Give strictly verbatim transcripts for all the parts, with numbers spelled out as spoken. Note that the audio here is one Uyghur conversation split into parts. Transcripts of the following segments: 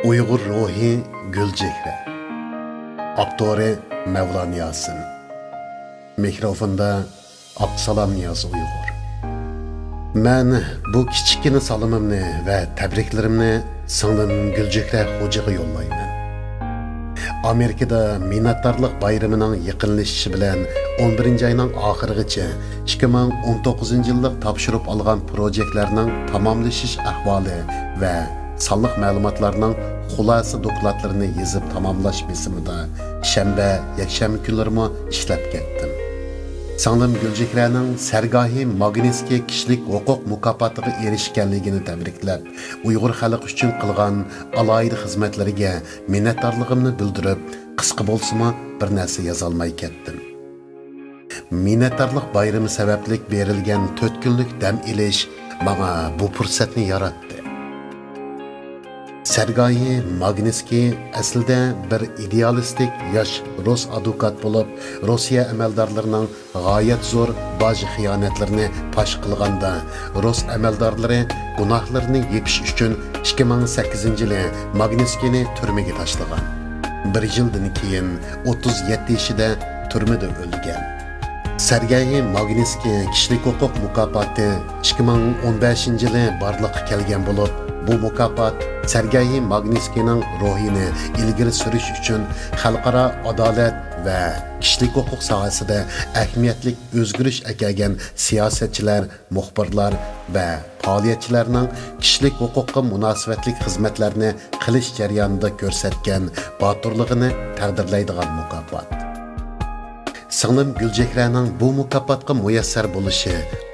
ئۇيغۇر روھى، گۈلچېھرە. ئاپتورى مەۋلان ياسىن. مىكروفوندا ئابدۇسالام نىياز ئۇيغۇر. مەن بۇ كىچىككىنە سالىمىمنى ۋە تەبرىكلىرىمنى سىڭلىم گۈلچېھرە خوجىغا يوللايمەن. ئامېرىكىدا مىننەتدارلىق بايرىمىنىڭ يېقىنلىشىشى بىلەن، ئون بىرىنچى ئاينىڭ ئاخىرىغىچە ئىككى مىڭ ئون توققۇزىنچى يىللىق تاپشۇرۇپ ئالغان پروژېكتلەرنىڭ تاماملىشىش ئەھۋالى ۋە سانلىق مەلۇماتلارنىڭ خۇلاسە دوكلاتلىرىنى يېزىپ تاماملاش بېسىمىدا شەنبە، يەكشەنبە كۈنلىرىمۇ ئىشلەپ كەتتىم. سىڭلىم گۈلچېھرەنىڭ سېرگاھى ماگنىتسكىي كىشىلىك ھوقۇق مۇكاپاتىغا ئېرىشكەنلىكىنى تەبرىكلەپ، ئۇيغۇر خەلقى ئۈچۈن قىلغان ئالاھىدە خىزمەتلىرىگە مىننەتدارلىقىمنى بىلدۈرۈپ، قىسقا بولسىمۇ بىر نەرسە يازالماي كەتتىم. مىننەتدارلىق بايرىمى سەۋەبلىك بېرىلگەن تۆت كۈنلۈك دەم ئېلىش ماڭا بۇ پۇرسەتنى ياراتتى. سېرگاي ماگنىتسكىي ئەسلىدە بىر ئىدېئالىستىك ياش رۇس ئادۋوكات بولۇپ، روسىيە ئەمەلدارلىرىنىڭ غايەت زور باج خىيانەتلىرىنى پاش قىلغاندا، رۇس ئەمەلدارلىرى گۇناھلىرىنى يېپىش ئۈچۈن ئىككى مىڭ سەككىزىنچى يىلى ماگنىتسكىينى تۈرمىگە تاشلىغان. بىر يىلدىن كېيىن ئوتتۇز يەتتە يېشىدا تۈرمىدە ئۆلگەن. سېرگېي ماگنىتسكىي كىشىلىك ھوقۇق مۇكاپاتى ئىككى مىڭ ئون بەشىنچى يىلى بارلىققا كەلگەن بولۇپ، بۇ مۇكاپات سېرگېي ماگنىتسكىينىڭ روھىنى ئىلگىرى سۈرۈش ئۈچۈن خەلقئارا ئادالەت ۋە كىشىلىك ھوقۇق ساھەسىدە ئەھمىيەتلىك ئۆزگىرىش ئەكەلگەن سىياسەتچىلەر، مۇخبىرلار ۋە پائالىيەتچىلەرنىڭ كىشىلىك ھوقۇققا مۇناسىۋەتلىك خىزمەتلەرنى قىلىش جەريانىدا كۆرسەتكەن باتۇرلۇقىنى تەقدىرلەيدىغان مۇكاپات. سىڭلىم گۈلچېھرەنىڭ بۇ مۇكاپاتقا مۇيەسسەر بولۇشى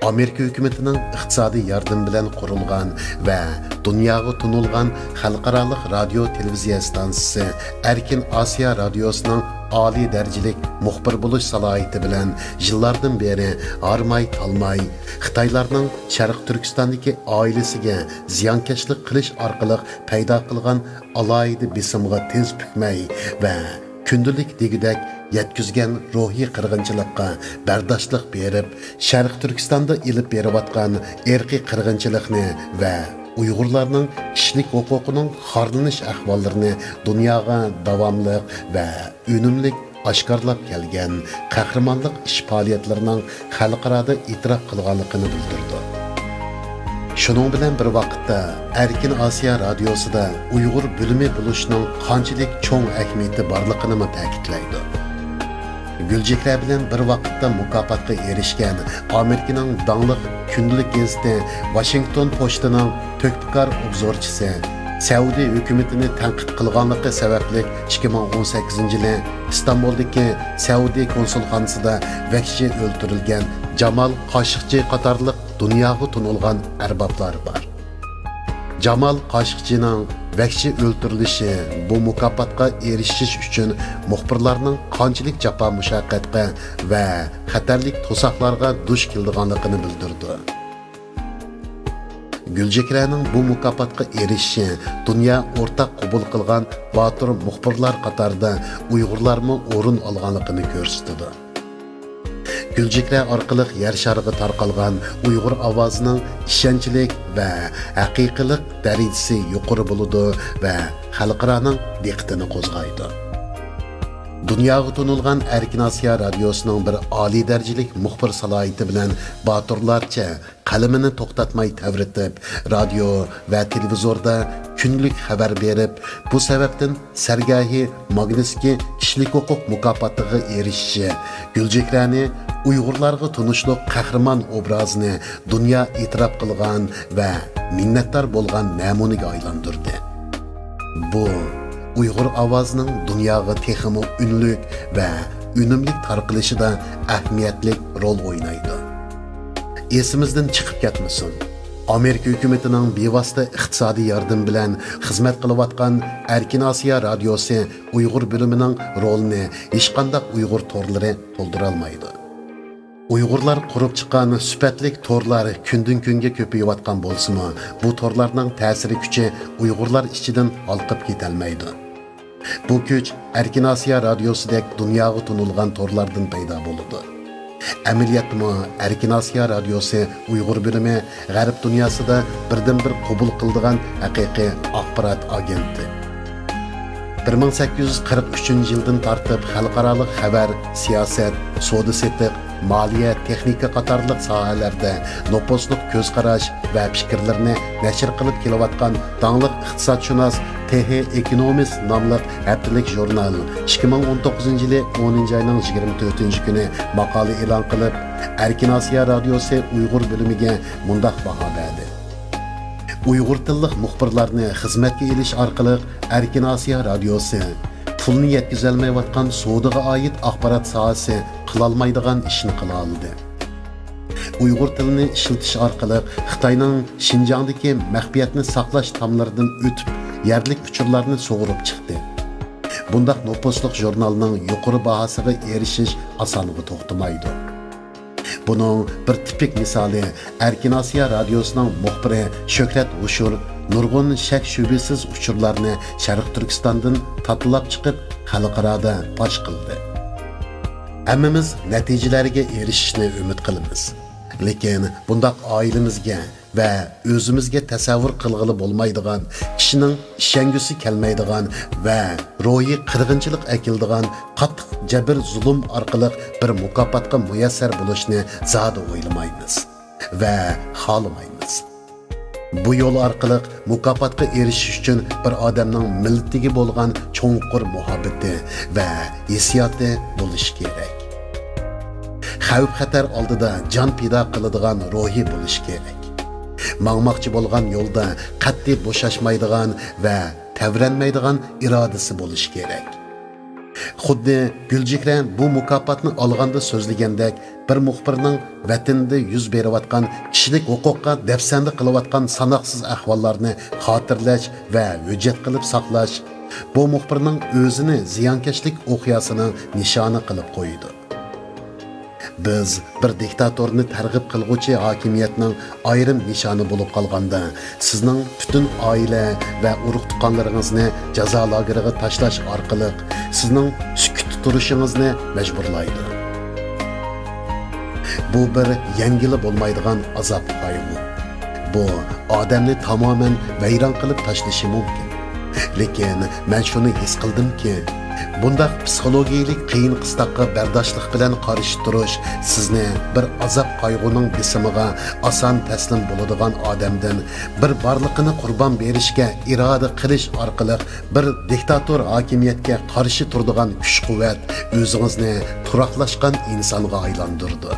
ئامېرىكا ھۆكۈمىتىنىڭ ئىقتىسادىي ياردىمى بىلەن قۇرۇلغان ۋە دۇنياغا تونۇلغان خەلقئارالىق رادىيو تېلېۋىزىيە ئىستانسىسى ئەركىن ئاسىيا رادىيوسىنىڭ ئالىي دەرىجىلىك مۇخبىر بولۇش سالاھىيىتى بىلەن يىللاردىن بېرى ھارماي-تالماي خىتايلارنىڭ شەرقىي تۈركىستاندىكى ئائىلىسىگە زىيانكەشلىك قىلىش ئارقىلىق پەيدا قىلغان ئالاھىدە بېسىمغا تىز پۈكمەي ۋە كۈندىلىك دېگۈدەك يەتكۈزگەن روھىي قىرغىنچىلىققا بەرداشلىق بېرىپ، شەرقىي تۈركىستاندا ئېلىپ بېرىۋاتقان ئىرقىي قىرغىنچىلىقنى ۋە ئۇيغۇرلارنىڭ كىشىلىك ھوقۇقىنىڭ خارلىنىش ئەھۋاللىرىنى دۇنياغا داۋاملىق ۋە ئۈنۈملۈك ئاشكارىلاپ كەلگەن قەھرىمانلىق ئىش پائالىيەتلىرىنىڭ خەلقئارادا ئېتىراپ قىلغانلىقىنى بىلدۈردى. شۇنىڭ بىلەن بىر ۋاقىتتا، ئەركىن ئاسىيا رادىيوسىدا ئۇيغۇر بۆلۈمى بولۇشنىڭ قانچىلىك چوڭ ئەھمىيىتى بارلىقىنىمۇ تەكىتلەيدۇ. گۈلچېھرە بىلەن بىر ۋاقىتتا مۇكاپاتقا ئېرىشكەن ئامېرىكىنىڭ داڭلىق كۈندىلىك گېزىتى ۋاشىنگتون پوچتىنىڭ تۆھپىكار ئوبزورچىسى، سەئۇدى ھۆكۈمىتىنى تەنقىد قىلغانلىقى سەۋەبلىك، ئىككى مىڭ ئون سەككىزىنچى يىلى ئىستانبۇلدىكى سەئۇدى كونسۇلخانىسىدا ۋەھشىي ئۆلتۈرۈلگەن جامال قاشىقچى قاتارلىق دۇنياغا تونۇلغان ئەربابلار بار. جامال قاشىقچىنىڭ ۋەھشىي ئۆلتۈرۈلۈشى بۇ مۇكاپاتقا ئېرىشىش ئۈچۈن مۇخبىرلارنىڭ قانچىلىك جاپا مۇشەققەتكە ۋە خەتەرلىك توساقلارغا دۇچ كېلىدىغانلىقىنى بىلدۈردى. گۈلچېھرەنىڭ بۇ مۇكاپاتقا ئېرىشىشى دۇنيا ئورتاق قوبۇل قىلغان باتۇر مۇخبىرلار قاتارىدا ئۇيغۇرلارمۇ ئورۇن ئالغانلىقىنى كۆرسىتىدۇ. گۈلچېھرە ئارقىلىق يەر شارىغا تارقالغان ئۇيغۇر ئاۋازىنىڭ ئىشەنچلىك ۋە ھەقىقىيلىق دەرىجىسى يۇقىرى بولىدۇ ۋە خەلقئارانىڭ دىققىتىنى قوزغايدۇ. دۇنياغا تونۇلغان ئەركىن ئاسىيا رادىيوسىنىڭ بىر ئالىي دەرىجىلىك مۇخبىر سالاھىيىتى بىلەن باتۇرلارچە قەلىمىنى توختاتماي تەۋرىتىپ، رادىيو ۋە تېلېۋىزوردا كۈندىلىك خەۋەر بېرىپ، بۇ سەۋەبتىن سېرگېي ماگنىتسكىي كىشىلىك ھوقۇق مۇكاپاتىغا ئېرىشىشى گۈلچېھرەنى ئۇيغۇرلارغا تونۇشلۇق قەھرىمان ئوبرازىنى دۇنيا ئېتىراپ قىلغان ۋە مىننەتدار بولغان نەمۇنىگە ئايلاندۇردى. بۇ ئۇيغۇر ئاۋازىنىڭ دۇنياغا تېخىمۇ ئۈنلۈك ۋە ئۈنۈملۈك تارقىلىشىدا ئەھمىيەتلىك رول ئوينايدۇ. ئېسىمىزدىن چىقىپ كەتمىسۇن، ئامېرىكا ھۆكۈمىتىنىڭ بىۋاسىتە ئىقتىسادىي ياردىمى بىلەن خىزمەت قىلىۋاتقان ئەركىن ئاسىيا رادىيوسى ئۇيغۇر بۆلۈمىنىڭ رولىنى ھېچقانداق ئۇيغۇر تورلىرى تولدۇرالمايدۇ. ئۇيغۇرلار قۇرۇپ چىققان سۈپەتلىك تورلار كۈندىن-كۈنگە كۆپىيىۋاتقان بولسىمۇ، بۇ تورلارنىڭ تەسىرى كۈچى ئۇيغۇرلار ئىچىدىن ھالقىپ كېتەلمەيدۇ. بۇ كۈچ ئەركىن ئاسىيا رادىيوسىدەك دۇنياغا تونۇلغان تورلاردىن پەيدا بولىدۇ. ئەمەلىيەتتىمۇ ئەركىن ئاسىيا رادىيوسى ئۇيغۇر بۆلۈمى غەرب دۇنياسىدا بىردىنبىر قوبۇل قىلىدىغان ھەقىقىي ئاخبارات ئاگېنتى. بىر مىڭ سەككىز يۈز قىرىق ئۈچىنچى يىلدىن تارتىپ خەلقئارالىق خەۋەر، سىياسەت، سودا-سېتىق، مالىيە، تېخنىكا قاتارلىق ساھەلەردە نوپۇزلۇق كۆز قاراش ۋە پىكىرلىرىنى نەشر قىلىپ كېلىۋاتقان داڭلىق ئىقتىسادشۇناس تېخى ئېكونومىست ناملىق ھەپتىلىك ژۇرنال ئىككى مىڭ ئون توققۇزىنچى يىلى ئونىنچى ئاينىڭ يىگىرمە تۆتىنچى كۈنى ماقالە ئېلان قىلىپ، ئەركىن ئاسىيا رادىيوسى ئۇيغۇر بۆلۈمىگە مۇنداق باھا بەردى: ئۇيغۇر تىللىق مۇخبىرلارنى خىزمەتكە ئېلىش ئارقىلىق ئەركىن ئاسىيا رادىيوسى پۇلنى يەتكۈزەلمەيۋاتقان سودىغا ئائىت ئاخبارات ساھەسى قىلالمايدىغان ئىشنى قىلالىدى. ئۇيغۇر تىلىنى ئىشلىتىش ئارقىلىق خىتاينىڭ شىنجاڭدىكى مەخپىيەتنى ساقلاش تاملىرىدىن ئۆتۈپ، يەرلىك ئۇچۇرلارنى سۇغۇرۇپ چىقتى. بۇنداق نوپۇزلۇق ژۇرنالنىڭ يۇقىرى باھاسىغا ئېرىشىش ئاسانغا توختىمايدۇ. بۇنىڭ بىر تىپىك مىسالى ئەركىن ئاسىيا رادىيوسىنىڭ مۇخبىرى شۆھرەت ھوشۇر نۇرغۇن شەك-شۈبھىسىز ئۇچۇرلارنى شەرقىي تۈركىستاندىن تاتىلاپ چىقىپ، خەلقئارادا پاش قىلدى. ھەممىمىز نەتىجىلەرگە ئېرىشىشنى ئۈمىد قىلىمىز. لېكىن بۇنداق ئائىلىمىزگە ۋە ئۆزىمىزگە تەسەۋۋۇر قىلغىلى بولمايدىغان، كىشىنىڭ ئىشەنگۈسى كەلمەيدىغان ۋە روھىي قىرغىنچىلىق ئەكېلىدىغان قاتتىق جەبىر-زۇلۇم ئارقىلىق بىر مۇكاپاتقا مۇيەسسەر بولۇشنى زادى ئويلىمايمىز ۋە خالىمايمىز. بۇ يول ئارقىلىق مۇكاپاتقا ئېرىشىش ئۈچۈن بىر ئادەمنىڭ مىللىتىگە بولغان چوڭقۇر مۇھەببىتى ۋە ھېسسىياتى بولۇشى كېرەك. خەۋپ-خەتەر ئالدىدا جان پىدا قىلىدىغان روھى بولۇشى كېرەك. ماڭماقچى بولغان يولدا قەتئىي بوشاشمايدىغان ۋە تەۋرەنمەيدىغان ئىرادىسى بولۇشى كېرەك. خۇددى گۈلچېھرە بۇ مۇكاپاتنى ئالغاندا سۆزلىگەندەك، بىر مۇخبىرنىڭ ۋەتىنىدە يۈز بېرىۋاتقان كىشىلىك ھوقۇققا دەپسەندە قىلىۋاتقان ساناقسىز ئەھۋاللارنى خاتىرىلەش ۋە ھۆججەت قىلىپ ساقلاش، بۇ مۇخبىرنىڭ ئۆزىنى زىيانكەشلىك ئوقياسىنىڭ نىشانى قىلىپ قويىدۇ. بىز بىر دىكتاتورنى تەرغىب قىلغۇچى ھاكىمىيەتنىڭ ئايرىم نىشانى بولۇپ قالغاندا، سىزنىڭ پۈتۈن ئائىلە ۋە ئۇرۇق-تۇغقانلىرىڭىزنى جازا لاگېرىغا تاشلاش ئارقىلىق سىزنىڭ سۈكۈتتە تۇرۇشىڭىزنى مەجبۇرلايدۇ. بۇ بىر يەڭگىلى بولمايدىغان ئازاب-قايغۇ. بۇ ئادەمنى تامامەن ۋەيران قىلىپ تاشلىشى مۇمكىن. لېكىن مەن شۇنى ھېس قىلدىمكى، بۇنداق پسىخولوگىيەلىك قىيىن-قىستاققا بەرداشلىق بىلەن قارشى تۇرۇش سىزنى بىر ئازاب-قايغۇنىڭ بېسىمىغا ئاسان تەسلىم بولىدىغان ئادەمدىن بىر بارلىقىنى قۇربان بېرىشكە ئىرادە قىلىش ئارقىلىق بىر دىكتاتور ھاكىمىيەتكە قارشى تۇرىدىغان كۈچ-قۇۋۋەت، ئۆزىڭىزنى تۇراقلاشقان ئىنسانغا ئايلاندۇرىدۇ.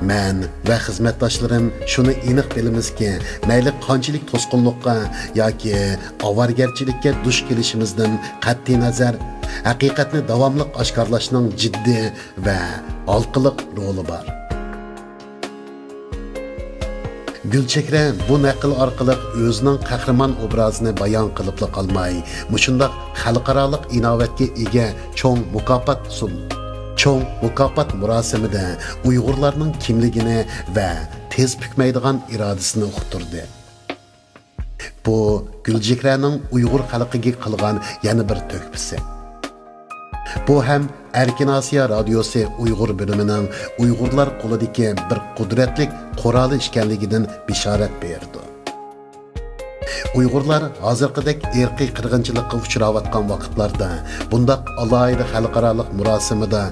مەن ۋە خىزمەتداشلىرىم شۇنى ئېنىق بىلىمىزكى، مەيلى قانچىلىك توسقۇنلۇققا ياكى ئاۋارىگەرچىلىككە دۇچ كېلىشىمىزدىن قەتئىينەزەر، ھەقىقەتنى داۋاملىق ئاشكارىلاشنىڭ جىددىي ۋە ھالقىلىق رولى بار. گۈلچېھرە بۇ نەقىل ئارقىلىق ئۆزىنىڭ قەھرىمان ئوبرازىنى بايان قىلىپلا قالماي، مۇشۇنداق خەلقئارالىق ئىناۋەتكە ئىگە چوڭ مۇكاپات سۇن-، چوڭ مۇكاپات مۇراسىمىدە ئۇيغۇرلارنىڭ كىملىكىنى ۋە تېز پۈكمەيدىغان ئىرادىسىنى ئۇقتۇردى. بۇ گۈلچېھرەنىڭ ئۇيغۇر خەلقىگە قىلغان يەنە بىر تۆھپىسى. بۇ ھەم ئەركىن ئاسىيا رادىيوسى ئۇيغۇر بۆلۈمىنىڭ ئۇيغۇرلار قولىدىكى بىر قۇدرەتلىك قورالى ئىكەنلىكىدىن بېشارەت بېرىدۇ. ئۇيغۇرلار ھازىرقىدەك ئىرقىي قىرغىنچىلىققا ئۇچراۋاتقان ۋاقىتلاردا بۇنداق ئالاھىدە خەلقئارالىق مۇراسىمىدا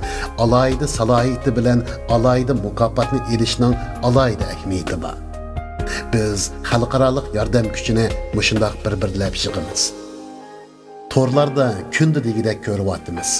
ئالاھىدە سالاھىيىتى بىلەن ئالاھىدە مۇكاپاتنى ئېلىشنىڭ ئالاھىدە ئەھمىيىتى بار. بىز خەلقئارالىق ياردەم كۈچىنى مۇشۇنداق بىر-بىرلەپ يىغىمىز. تورلاردا كۈندە دېگۈدەك كۆرۈۋاتىمىز.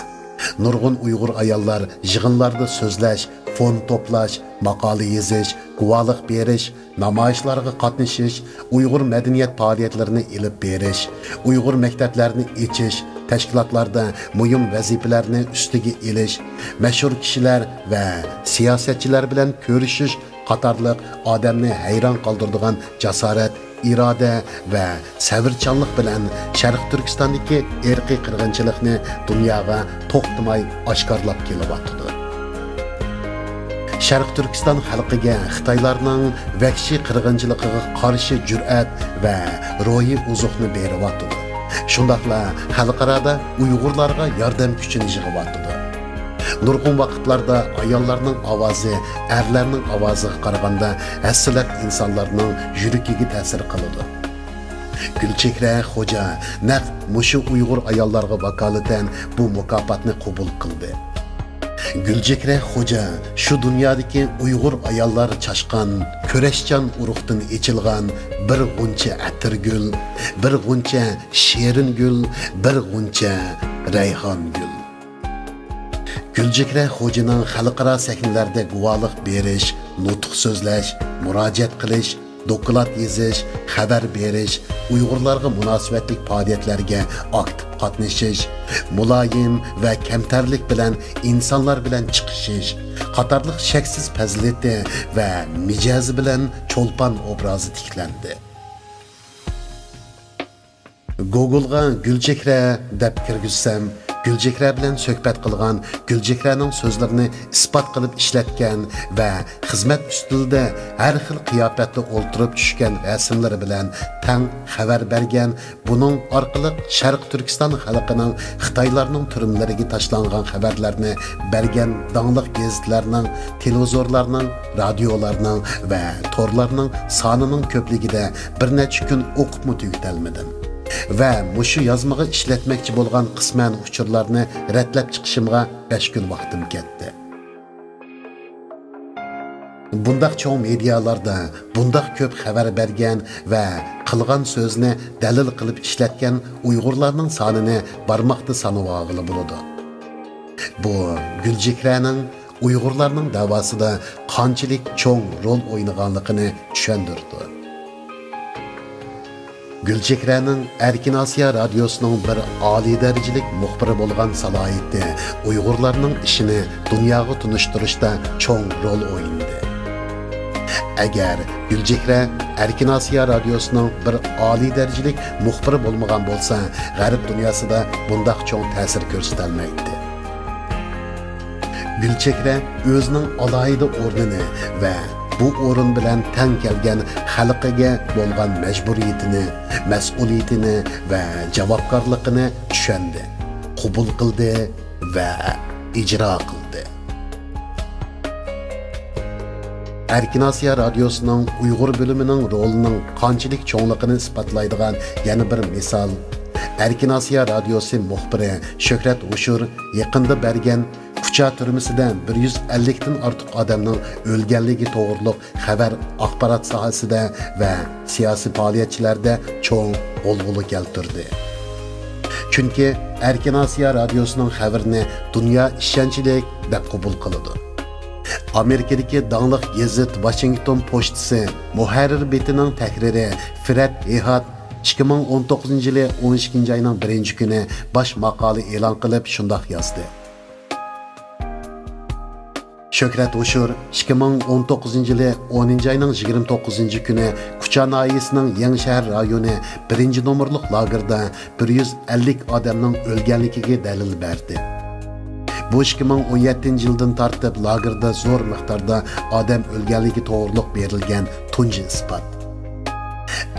نۇرغۇن ئۇيغۇر ئاياللار يىغىنلاردا سۆزلەش، فون توپلاش، ماقالە يېزىش، گۇۋاھلىق بېرىش، نامايىشلارغا قاتنىشىش، ئۇيغۇر مەدەنىيەت پائالىيەتلىرىنى ئېلىپ بېرىش، ئۇيغۇر مەكتەپلەرنى ئېچىش، تەشكىلاتلاردا مۇھىم ۋەزىپىلەرنى ئۈستىگە ئېلىش، مەشھۇر كىشىلەر ۋە سىياسەتچىلەر بىلەن كۆرۈشۈش قاتارلىق ئادەمنى ھەيران قالدۇرىدىغان جاسارەت، ئىرادە ۋە سەۋرچانلىق بىلەن شەرقىي تۈركىستاندىكى ئىرقىي قىرغىنچىلىقنى دۇنياغا توختىماي ئاشكارىلاپ كېلىۋاتىدۇ. شەرقىي تۈركىستان خەلقىگە خىتايلارنىڭ ۋەھشىي قىرغىنچىلىقىغا قارشى جۈرئەت ۋە روھىي ئوزۇقنى بېرىۋاتىدۇ. شۇنداقلا خەلقئارادا ئۇيغۇرلارغا ياردەم كۈچىنى يىغىۋاتىدۇ. نۇرغۇن ۋاقىتلاردا ئاياللارنىڭ ئاۋازى ئەرلەرنىڭ ئاۋازىغا قارىغاندا ھەسسىلەپ ئىنسانلارنىڭ يۈرىكىگە تەسىر قىلىدۇ. گۈلچېھرە خوجا نەق مۇشۇ ئۇيغۇر ئاياللارغا ۋاكالىتەن بۇ مۇكاپاتنى قوبۇل قىلدى. گۈلچېھرە خوجا شۇ دۇنيادىكى ئۇيغۇر ئاياللار چاشقان، كۈرەشچان ئۇرۇقتىن ئېچىلغان بىر غۇنچە ئەتىرگۈل، بىر غۇنچە شېرىنگۈل، بىر غۇنچە رەيھانگۈل. گۈلچېھرە خوجىنىڭ خەلقئارا سەھنىلەردە گۇۋاھلىق بېرىش، نۇتۇق سۆزلەش، مۇراجىئەت قىلىش، دوكلات يېزىش، خەۋەر بېرىش، ئۇيغۇرلارغا مۇناسىۋەتلىك پائالىيەتلەرگە ئاكتىپ قاتنىشىش، مۇلايىم ۋە كەمتەرلىك بىلەن ئىنسانلار بىلەن چىقىشىش قاتارلىق شەكسىز پەزىلىتى ۋە مىجەزى بىلەن چولپان ئوبرازى تىكلەندى. گوگولغا گۈلچېھرە دەپ كىرگۈزسەم، گۈلچېھرە بىلەن سۆھبەت قىلغان، گۈلچېھرەنىڭ سۆزلىرىنى ئىسپات قىلىپ ئىشلەتكەن ۋە خىزمەت ئۈستىلىدە ھەر خىل قىياپەتتە ئولتۇرۇپ چۈشكەن رەسىملىرى بىلەن تەڭ خەۋەر بەرگەن، بۇنىڭ ئارقىلىق شەرقىي تۈركىستان خەلقىنىڭ خىتايلارنىڭ تۈرمىلىرىگە تاشلانغان خەۋەرلەرنى بەرگەن داڭلىق گېزىتلەرنىڭ، تېلېۋىزورلارنىڭ، رادىيولارنىڭ ۋە تورلارنىڭ سانىنىڭ كۆپلۈكىدە بىر نەچچە كۈن ئوقۇپمۇ تۈگىتەلمىدىم. ۋە مۇشۇ يازمىغا ئىشلەتمەكچى بولغان قىسمەن ئۇچۇرلارنى رەتلەپ چىقىشىمغا بەش كۈن ۋاقتىم كەتتى. بۇنداق چوڭ مېدىيالاردا بۇنداق كۆپ خەۋەر بەرگەن ۋە قىلغان سۆزىنى دەلىل قىلىپ ئىشلەتكەن ئۇيغۇرلارنىڭ سانىنى بارماقتا سانىۋالغىلى بولىدۇ. بۇ گۈلچېھرەنىڭ ئۇيغۇرلارنىڭ دەۋاسىدا قانچىلىك چوڭ رول ئوينىغانلىقىنى چۈشەندۈرىدۇ. گۈلچېھرەنىڭ ئەركىن ئاسىيا رادىيوسىنىڭ بىر ئالىي دەرىجىلىك مۇخبىرى بولغان سالاھىيىتى ئۇيغۇرلارنىڭ ئىشىنى دۇنياغا تونۇشتۇرۇشتا چوڭ رول ئوينىدى. ئەگەر گۈلچېھرە ئەركىن ئاسىيا رادىيوسىنىڭ بىر ئالىي دەرىجىلىك مۇخبىرى بولمىغان بولسا، غەرب دۇنياسىدا بۇنداق چوڭ تەسىر كۆرسىتەلمەيتتى. گۈلچېھرە ئۆزىنىڭ ئالاھىدە ئورنىنى ۋە بۇ ئورۇن بىلەن تەڭ كەلگەن خەلقىگە بولغان مەجبۇرىيىتىنى، مەسئۇلىيىتىنى ۋە جاۋابكارلىقىنى چۈشەندى، قوبۇل قىلدى ۋە ئىجرا قىلدى. ئەركىن ئاسىيا رادىيوسىنىڭ ئۇيغۇر بۆلۈمىنىڭ رولىنىڭ قانچىلىك چوڭلۇقىنى ئىسپاتلايدىغان يەنە بىر مىسال، ئەركىن ئاسىيا رادىيوسى مۇخبىرى شۆھرەت ھوشۇر يېقىندا بەرگەن كۇچا تۈرمىسىدە بىر يۈز ئەللىكتىن ئارتۇق ئادەمنىڭ ئۆلگەنلىكى توغرۇلۇق خەۋەر ئاخبارات ساھەسىدە ۋە سىياسىي پائالىيەتچىلەردە چوڭ غۇلغۇلا كەلتۈردى. چۈنكى ئەركىن ئاسىيا رادىيوسىنىڭ خەۋىرىنى دۇنيا ئىشەنچلىك دەپ قوبۇل قىلىدۇ. ئامېرىكىدىكى داڭلىق گېزىت ۋاشىنگتون پوچتىسى مۇھەررىر بېتىنىڭ تەھرىرى فرېد ھېيھات ئىككى مىڭ ئون توققۇزىنچى يىلى ئون ئىككىنچى ئاينىڭ بىرىنچى كۈنى باش ماقالە ئېلان قىلىپ شۇنداق يازدى. شۆھرەت ھوشۇر ئىككى مىڭ ئون توققۇزىنچى يىلى ئونىنچى ئاينىڭ يىگىرمە توققۇزىنچى كۈنى كۇچا ناھىيەسىنىڭ يېڭىشەھەر رايونى بىرىنچى نومۇرلۇق لاگېردا بىر يۈز ئەللىك ئادەمنىڭ ئۆلگەنلىكىگە دەلىل بەردى. بۇ ئىككى مىڭ ئون يەتتىنچى يىلدىن تارتىپ لاگېردا زور مىقداردا ئادەم ئۆلگەنلىكى توغرۇلۇق بېرىلگەن تۇنجى ئىسپات.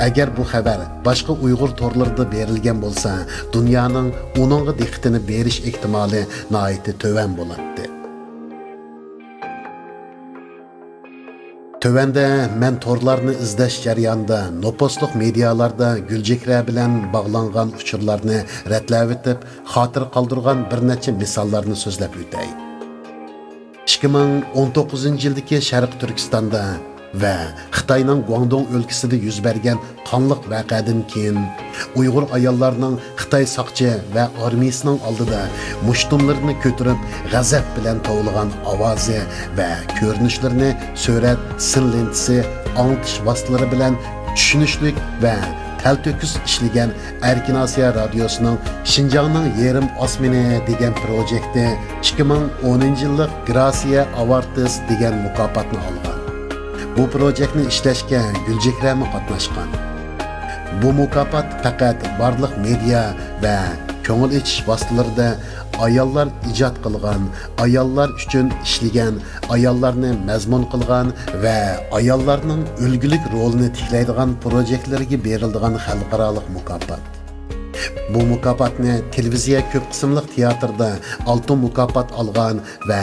ئەگەر بۇ خەۋەر باشقا ئۇيغۇر تورلىرىدا بېرىلگەن بولسا، دۇنيانىڭ ئۇنىڭغا دىققىتىنى بېرىش ئېھتىمالى ناھايىتى تۆۋەن بولاتتى. تۆۋەندە مەن تورلارنى ئىزدەش جەريانىدا نوپۇسلۇق مېدىيالاردا گۈلچېھرە بىلەن باغلانغان ئۇچۇرلارنى رەتلەۋېتىپ، خاتىرە قالدۇرغان بىر نەچچە مىساللارنى سۆزلەپ ئۆتەي. ئىككى مىڭ ئون توققۇزىنچى يىلدىكى شەرقىي تۈركىستاندا ۋە خىتاينىڭ گۇاڭدۇڭ ئۆلكىسىدە يۈز بەرگەن قانلىق ۋەقەدىن كېيىن، ئۇيغۇر ئاياللارنىڭ خىتاي ساقچى ۋە ئارمىيىسىنىڭ ئالدىدا مۇشتۇملىرىنى كۆتۈرۈپ، غەزەپ بىلەن توۋلىغان ئاۋازى ۋە كۆرۈنۈشلىرىنى سۈرەت، سىن لېنتىسى، ئاڭلىتىش ۋاسىتىلىرى بىلەن چۈشىنىشلىك ۋە تەلتۆكۈس ئىشلىگەن ئەركىن ئاسىيا رادىيوسىنىڭ شىنجاڭنىڭ يېرىم ئاسمىنى دېگەن پروژېكتى ئىككى مىڭ ئونىنچى يىللىق گراسىيە ئاۋارتىس دېگەن مۇكاپاتنى ئالغان. بۇ پروژېكتنى ئىشلەشكە گۈلچېھرەمۇ قاتناشقان. بۇ مۇكاپات پەقەت بارلىق مېدىيا ۋە كۆڭۈل ئېچىش ۋاسىتىلىرىدە ئاياللار ئىجاد قىلغان، ئاياللار ئۈچۈن ئىشلىگەن، ئاياللارنى مەزمۇن قىلغان ۋە ئاياللارنىڭ ئۈلگىلىك رولىنى تىكلەيدىغان پروژېكتلىرىگە بېرىلىدىغان خەلقئارالىق مۇكاپات. بۇ مۇكاپاتنى تېلېۋىزىيە كۆپ قىسىملىق تىياتىردا ئالتۇن مۇكاپات ئالغان ۋە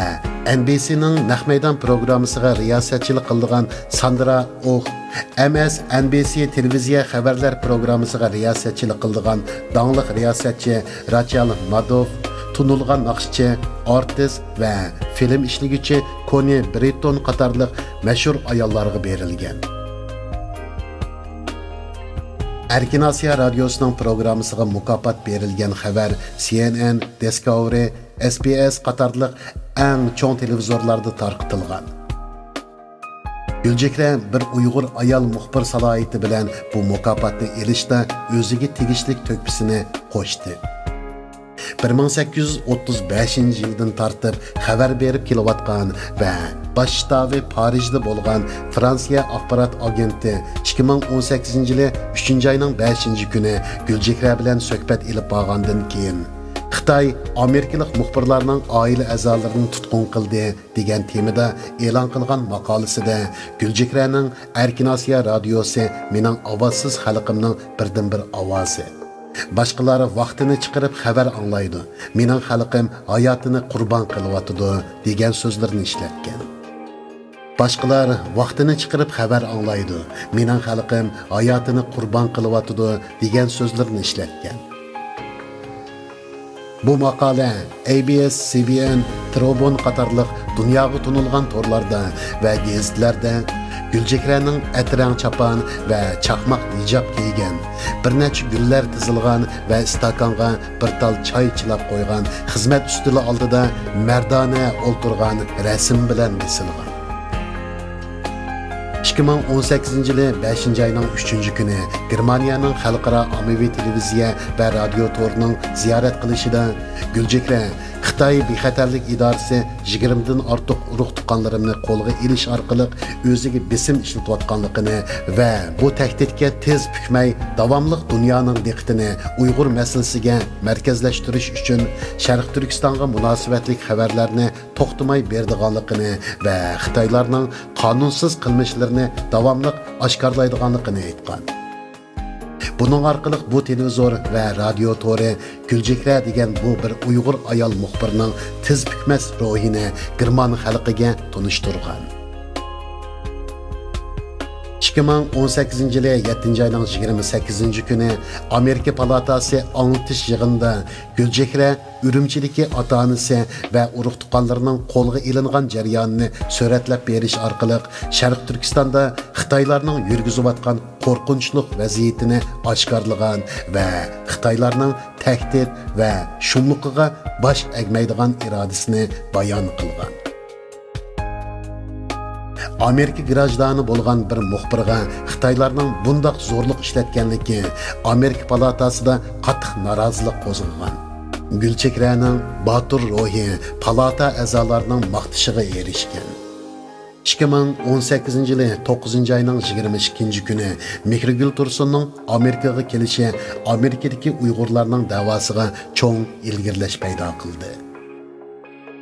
ئېن بى سىنىڭ نەق مەيدان پروگراممىسىغا رىياسەتچىلىك قىلىدىغان ساندرا ئوخ، ئېم ئېس ئېن بى سى تېلېۋىزىيە خەۋەرلەر پروگراممىسىغا رىياسەتچىلىك قىلىدىغان داڭلىق رىياسەتچى راچېل مادوف، تونۇلغان ناخشىچى، ئارتىس ۋە فىلىم ئىشلىگۈچى كونى برىتتون قاتارلىق مەشھۇر ئاياللارغا بېرىلگەن. ئەركىن ئاسىيا رادىيوسىنىڭ پروگراممىسىغا مۇكاپات بېرىلگەن خەۋەر سى ئېن ئېن، دىسكاۋرى، ئېس بى ئېس قاتارلىق ئەڭ چوڭ تېلېۋىزورلاردا تارقىتىلغان. گۈلچېھرە بىر ئۇيغۇر ئايال مۇخبىر سالاھىيىتى بىلەن بۇ مۇكاپاتنى ئېلىشتا ئۆزىگە تېگىشلىك تۆھپىسىنى قوشتى. بىر مىڭ سەككىز يۈز ئوتتۇز بەشىنچى يىلدىن تارتىپ خەۋەر بېرىپ كېلىۋاتقان ۋە باش شتابى پارىژدا بولغان فرانسىيە ئاخبارات ئاگېنتى ئىككى مىڭ ئون سەككىزىنچى يىلى ئۈچىنچى ئاينىڭ بەشىنچى كۈنى گۈلچېھرە بىلەن سۆھبەت ئېلىپ بارغاندىن كېيىن، خىتاي ئامېرىكىلىق مۇخبىرلارنىڭ ئائىلە ئەزالىرىنى تۇتقۇن قىلدى دېگەن تېمىدا ئېلان قىلغان ماقالىسىدە گۈلچېھرەنىڭ ئەركىن ئاسىيا رادىيوسى مېنىڭ ئاۋازسىز خەلقىمنىڭ بىردىنبىر ئاۋازى. باشقىلار ۋاقتىنى چىقىرىپ خەۋەر ئاڭلايدۇ، مېنىڭ خەلقىم ھاياتىنى قۇربان قىلىۋاتىدۇ، دېگەن سۆزلىرىنى ئىشلەتكەن. باشقىلار ۋاقتىنى چىقىرىپ خەۋەر ئاڭلايدۇ، مېنىڭ خەلقىم ھاياتىنى قۇربان قىلىۋاتىدۇ، دېگەن سۆزلىرىنى ئىشلەتكەن. بۇ ماقالە ئەي بى ئېس، سى بى ئېن، تروبون قاتارلىق دۇنياغا تونۇلغان تورلاردا ۋە گېزىتلەردە گۈلچېھرەنىڭ ئەترەڭ چاپان ۋە چاقماق ھىجاب كىيگەن، بىر نەچچە گۈللەر تىزىلغان ۋە ئىستاكانغا بىر تال چاي چىلاپ قويغان، خىزمەت ئۈستىلى ئالدىدا مەردانە ئولتۇرغان رەسىم بىلەن بېسىلغان. ئىككى مىڭ ئون سەككىزىنچى يىلى بەشىنچى ئاينىڭ ئۈچىنچى كۈنى گېرمانىيەنىڭ خەلقئارا ئاممىۋى تېلېۋىزىيە ۋە رادىيو تورىنىڭ زىيارەت قىلىشىدا گۈلچېھرە خىتاي بىخەتەرلىك ئىدارىسى يىگىرمىدىن ئارتۇق ئۇرۇق-تۇغقانلىرىمنى قولغا ئېلىش ئارقىلىق ئۆزىگە بېسىم ئىشلىتىۋاتقانلىقىنى ۋە بۇ تەھدىتكە تېز پۈكمەي، داۋاملىق دۇنيانىڭ دىققىتىنى ئۇيغۇر مەسىلىسىگە مەركەزلەشتۈرۈش ئۈچۈن شەرقىي تۈركىستانغا مۇناسىۋەتلىك خەۋەرلەرنى توختىماي بېرىدىغانلىقىنى ۋە خىتايلارنىڭ قانۇنسىز قىلمىشلىرىنى داۋاملىق ئاشكارىلايدىغانلىقىنى ئېيتقان. بۇنىڭ ئارقىلىق بۇ تېلېۋىزور ۋە رادىيو تورى گۈلچېھرە دېگەن بۇ بىر ئۇيغۇر ئايال مۇخبىرنىڭ تىز پۈكمەس روھىنى گېرمان خەلقىگە تونۇشتۇرغان. ئىككى مىڭ ئون سەككىزىنچى يىلى يەتتىنچى ئاينىڭ يىگىرمە سەككىزىنچى كۈنى ئامېرىكا پالاتاسى ئاڭلىتىش يىغىنىدا گۈلچېھرە ئۈرۈمچىدىكى ئاتا-ئانىسى ۋە ئۇرۇق-تۇغقانلىرىنىڭ قولغا ئېلىنغان جەريانىنى سۈرەتلەپ بېرىش ئارقىلىق شەرقىي تۈركىستاندا خىتايلارنىڭ يۈرگۈزۈۋاتقان قورقۇنچلۇق ۋەزىيىتىنى ئاشكارىلىغان ۋە خىتايلارنىڭ تەھدىت ۋە شۇملۇقىغا باش ئەگمەيدىغان ئىرادىسىنى بايان قىلغان. ئامېرىكا گراژدانى بولغان بىر مۇخبىرغا خىتايلارنىڭ بۇنداق زورلۇق ئىشلەتكەنلىكى ئامېرىكا پالاتاسىدا قاتتىق نارازىلىق قوزغىغان. گۈلچېھرەنىڭ باتۇر روھى پالاتا ئەزالارنىڭ ماختىشىغا ئېرىشكەن. ئىككى مىڭ ئون سەككىزىنچى يىلى توققۇزىنچى ئاينىڭ يىگىرمە ئىككىنچى كۈنى مېھرىگۈل تۇرسۇننىڭ ئامېرىكىغا كېلىشى ئامېرىكىدىكى ئۇيغۇرلارنىڭ دەۋاسىغا چوڭ ئىلگىرىلەش پەيدا قىلدى.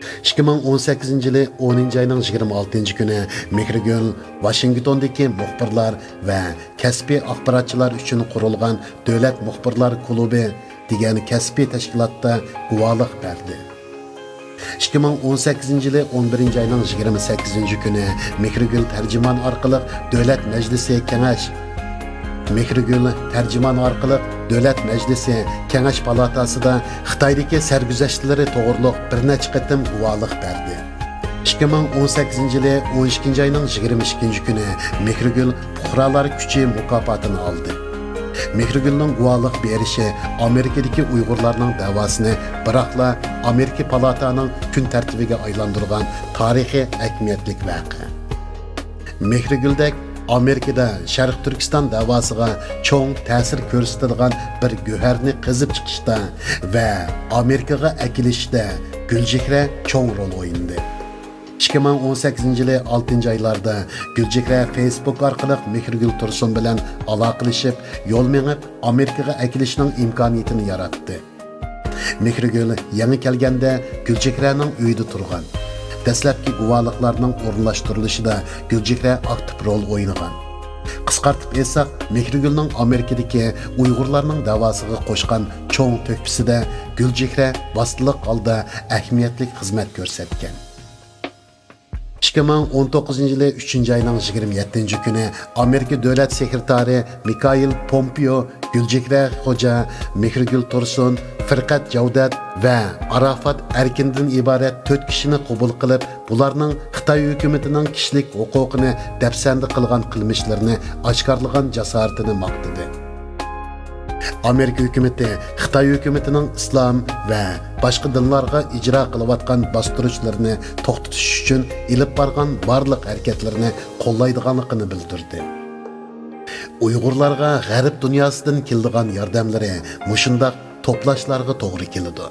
ئىككى مىڭ ئون سەككىزىنچى يىلى ئونىنچى ئاينىڭ يىگىرمە ئالتىنچى كۈنى مېھرىگۈل ۋاشىنگتوندىكى مۇخبىرلار ۋە كەسپىي ئاخباراتچىلار ئۈچۈن قۇرۇلغان دۆلەت مۇخبىرلار كۇلۇبى دېگەن كەسپىي تەشكىلاتتا گۇۋاھلىق بەردى. ئىككى مىڭ ئون سەككىزىنچى يىلى ئون بىرىنچى ئاينىڭ يىگىرمە سەككىزىنچى كۈنى مېھرىگۈل تەرجىمان ئارقىلىق دۆلەت مەجلىسى كېڭەش، مېھرىگۈل تەرجىمان ئارقىلىق دۆلەت مەجلىسى كېڭەش پالاتاسىدا خىتايدىكى سەرگۈزەشتلىرى توغرۇلۇق بىر نەچچە قېتىم گۇۋاھلىق بەردى. ئىككى مىڭ ئون سەككىزىنچى يىلى ئون ئىككىنچى ئاينىڭ يىگىرمە ئىككىنچى كۈنى مېھرىگۈل پۇقرالار كۈچى مۇكاپاتىنى ئالدى. مېھرىگۈلنىڭ گۇۋاھلىق بېرىشى ئامېرىكىدىكى ئۇيغۇرلارنىڭ دەۋاسىنى بىراقلا ئامېرىكا پالاتانىڭ كۈن تەرتىپىگە ئايلاندۇرغان تارىخىي ئەھمىيەتلىك ۋەقە. مېھرىگۈلدەك ئامېرىكىدا شەرقىي تۈركىستان دەۋاسىغا چوڭ تەسىر كۆرسىتىدىغان بىر گۆھەرنى قېزىپ چىقىشتا ۋە ئامېرىكىغا ئەكېلىشتە گۈلچېھرە چوڭ رول ئوينىدى. ئىككى مىڭ ئون سەككىزىنچى يىلى ئالتىنچى ئايلاردا گۈلچېھرە فېيسبۇك ئارقىلىق مېھرىگۈل تۇرسۇن بىلەن ئالاقىلىشىپ، يول مېڭىپ ئامېرىكىغا ئەكېلىشنىڭ ئىمكانىيىتىنى ياراتتى. مېھرىگۈل يېڭى كەلگەندە گۈلچېھرەنىڭ ئۆيىدە تۇرغان. دەسلەپكى گۇۋاھلىقلارنىڭ ئورۇنلاشتۇرۇلۇشىدا گۈلچېھرە ئاكتىپ رول ئوينىغان. قىسقارتىپ ئېيتساق، مېھرىگۈلنىڭ ئامېرىكىدىكى ئۇيغۇرلارنىڭ دەۋاسىغا قوشقان چوڭ تۆھپىسىدە گۈلچېھرە ۋاسىتىلىق ھالدا ئەھمىيەتلىك خىزمەت كۆرسەتكەن. ئىككى مىڭ ئون توققۇزىنچى يىلى ئۈچىنچى ئاينىڭ يىگىرمە يەتتىنچى كۈنى ئامېرىكا دۆلەت سېكرېتارى مىكائىل پومپېئو گۈلچېھرە خوجا، مېھرىگۈل تۇرسۇن، فىرقەت جەۋدەت ۋە ئاراپات ئەركىندىن ئىبارەت تۆت كىشىنى قوبۇل قىلىپ، بۇلارنىڭ خىتاي ھۆكۈمىتىنىڭ كىشىلىك ھوقۇقىنى دەپسەندە قىلغان قىلمىشلىرىنى ئاشكارىلىغان جاسارىتىنى ماختىدى. ئامېرىكا ھۆكۈمىتى خىتاي ھۆكۈمىتىنىڭ ئىسلام ۋە باشقا دىنلارغا ئىجرا قىلىۋاتقان باستۇرۇشلىرىنى توختىتىش ئۈچۈن ئېلىپ بارغان بارلىق ھەرىكەتلىرىنى قوللايدىغانلىقىنى بىلدۈردى. ئۇيغۇرلارغا غەرب دۇنياسىدىن كېلىدىغان ياردەملىرى مۇشۇنداق توپلاشلارغا توغرا كېلىدۇ.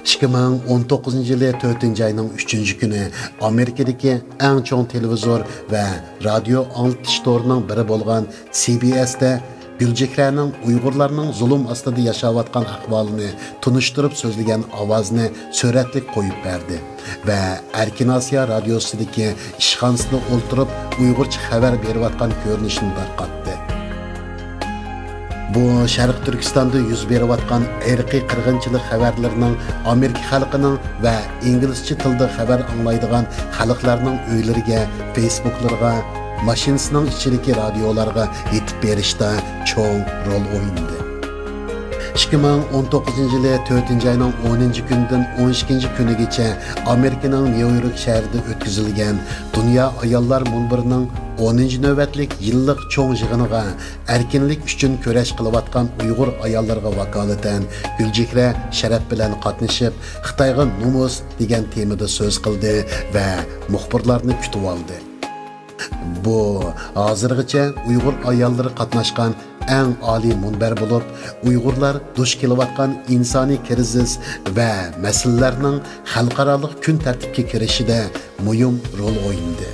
ئىككى مىڭ ئون توققۇزىنچى يىلى تۆتىنچى ئاينىڭ ئۈچىنچى كۈنى ئامېرىكىدىكى ئەڭ چوڭ تېلېۋىزور ۋە رادىيو ئاڭلىتىش تورىنىڭ بىرى بولغان سى بى ئېس تە گۈلچېھرەنىڭ ئۇيغۇرلارنىڭ زۇلۇم ئاستىدا ياشاۋاتقان ئەھۋالىنى تونۇشتۇرۇپ سۆزلىگەن ئاۋازىنى سۈرەتلىك قويۇپ بەردى ۋە ئەركىن ئاسىيا رادىيوسىدىكى ئىشخانىسىدا ئولتۇرۇپ ئۇيغۇرچە خەۋەر بېرىۋاتقان كۆرۈنۈشنى تارقاتتى. بۇ شەرقىي تۈركىستاندا يۈز بېرىۋاتقان ئىرقىي قىرغىنچىلىق خەۋەرلىرىنىڭ ئامېرىكا خەلقىنىڭ ۋە ئىنگلىزچە تىلدا خەۋەر ئاڭلايدىغان خەلقلەرنىڭ ئۆيلىرىگە، فېيسبۇكلىرىغا، ماشىنىسىنىڭ ئىچىدىكى رادىيولارغا يېتىپ بېرىشتا چوڭ رول ئوينىدى. ئىككى مىڭ ئون توققۇزىنچى يىلى تۆتىنچى ئاينىڭ ئونىنچى كۈنىدىن ئون ئىككىنچى كۈنىگىچە ئامېرىكىنىڭ نيۇ يورك شەھىرىدە ئۆتكۈزۈلگەن دۇنيا ئاياللار مۇنبىرىنىڭ ئونىنچى نۆۋەتلىك يىللىق چوڭ يىغىنىغا ئەركىنلىك ئۈچۈن كۈرەش قىلىۋاتقان ئۇيغۇر ئاياللىرىغا ۋاكالىتەن گۈلچېھرە شەرەپ بىلەن قاتنىشىپ، خىتايغا نومۇس دېگەن تېمىدا سۆز قىلدى ۋە مۇخبىرلارنى كۈتۈۋالدى. بۇ ھازىرغىچە ئۇيغۇر ئاياللىرى قاتناشقان ئەڭ ئالىي مۇنبەر بولۇپ، ئۇيغۇرلار دۇچ كېلىۋاتقان ئىنسانىي كىرىزىس ۋە مەسىلىلەرنىڭ خەلقئارالىق كۈن تەرتىپكە كىرىشىدە مۇھىم رول ئوينىدى.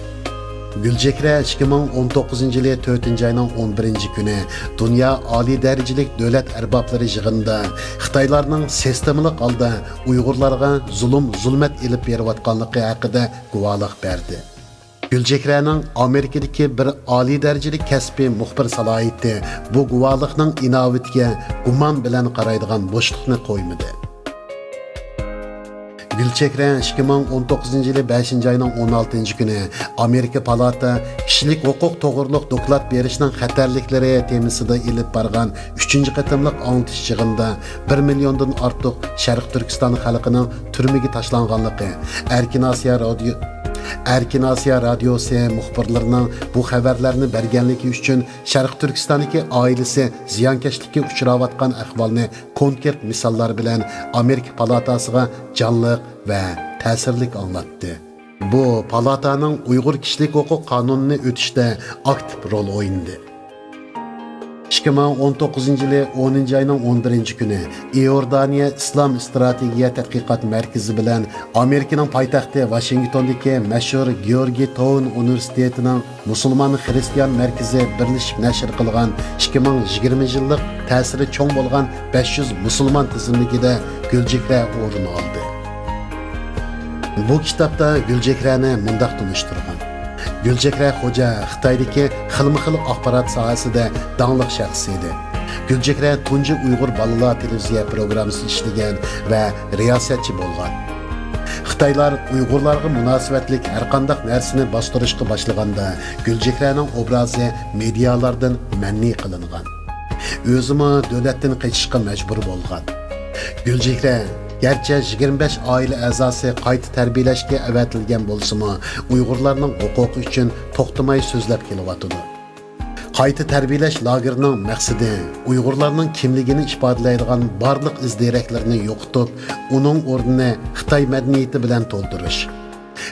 گۈلچېھرە ئىككى مىڭ ئون توققۇزىنچى يىلى تۆتىنچى ئاينىڭ ئون بىرىنچى كۈنى دۇنيا ئالىي دەرىجىلىك دۆلەت ئەربابلىرى يىغىنىدا خىتايلارنىڭ سىستېمىلىق ھالدا ئۇيغۇرلارغا زۇلۇم-زۇلمەت ئېلىپ بېرىۋاتقانلىقى ھەققىدە گۇۋاھلىق بەردى. گۈلچېھرەنىڭ ئامېرىكىدىكى بىر ئالىي دەرىجىلىك كەسپىي مۇخبىر سالاھىيىتى بۇ گۇۋاھلىقنىڭ ئىناۋىتىگە گۇمان بىلەن قارايدىغان بوشلۇقنى قويمىدى. گۈلچېھرە ئىككى مىڭ ئون توققۇزىنچى يىلى بەشىنچى ئاينىڭ ئون ئالتىنچى كۈنى ئامېرىكا پالاتا كىشىلىك ھوقۇق توغرۇلۇق دوكلات بېرىشنىڭ خەتەرلىكلىرى تېمىسىدا ئېلىپ بارغان ئۈچىنچى قېتىملىق ئاڭلىتىش يىغىنىدا بىر مىليوندىن ئارتۇق شەرقىي تۈركىستان خەلقىنىڭ تۈرمىگە تاشلانغانلىقى، ئەركىن ئاسىيا رادىيو، ئەركىن ئاسىيا رادىيوسى مۇخبىرلىرىنىڭ بۇ خەۋەرلەرنى بەرگەنلىكى ئۈچۈن شەرقىي تۈركىستاندىكى ئائىلىسى زىيانكەشلىككە ئۇچراۋاتقان ئەھۋالنى كونكرېت مىساللار بىلەن ئامېرىكا پالاتاسىغا جانلىق ۋە تەسىرلىك ئاڭلاتتى. بۇ پالاتانىڭ ئۇيغۇر كىشىلىك ھوقۇق قانۇنىنى ئۆتۈشتە ئاكتىپ رول ئوينىدى. ئىككى مىڭ ئون توققۇزىنچى يىلى ئونىنچى ئاينىڭ ئون بىرىنچى كۈنى ئىئوردانىيە ئىسلام ئىستراتېگىيە تەتقىقات مەركىزى بىلەن ئامېرىكىنىڭ پايتەختى ۋاشىنگتوندىكى مەشھۇر گېئورگىي تاۋن ئۇنىۋېرسىتېتىنىڭ مۇسۇلمان خىرىستىيان مەركىزى بىرلىشىپ نەشر قىلغان ئىككى مىڭ يىگىرمە يىللىق تەسىرى چوڭ بولغان بەش يۈز مۇسۇلمان تىزىملىكىدە گۈلچېھرە ئورۇن ئالدى. بۇ كىتابتا گۈلچېھرەنى مۇنداق تونۇشتۇرغان: گۈلچېھرە خوجا خىتايدىكى خىلمۇ خىل ئاخبارات ساھەسىدە داڭلىق شەخس ئىدى. گۈلچېھرە تۇنجى ئۇيغۇر بالىلار تېلېۋىزىيە پروگراممىسىدا ئىشلىگەن ۋە رىياسەتچى بولغان. خىتايلار ئۇيغۇرلارغا مۇناسىۋەتلىك ھەرقانداق نەرسىنى باستۇرۇشقا باشلىغاندا، گۈلچېھرەنىڭ ئوبرازى مېدىيالاردىن مەنئى قىلىنغان. ئۆزىمۇ دۆلەتتىن قېچىشقا مەجبۇر بولغان. گۈلچېھرە گەرچە يىگىرمە بەش ئائىلە ئەزاسى قايتا تەربىيەلەشكە ئەۋەتىلگەن بولسىمۇ، ئۇيغۇرلارنىڭ ھوقۇقى ئۈچۈن توختىماي سۆزلەپ كېلىۋاتىدۇ. قايتا تەربىيەلەش لاگېرىنىڭ مەقسىتى ئۇيغۇرلارنىڭ كىملىكىنى ئىپادىلەيدىغان بارلىق ئىز دېرەكلىرىنى يوقىتىپ، ئۇنىڭ ئورنىنى خىتاي مەدەنىيىتى بىلەن تولدۇرۇش.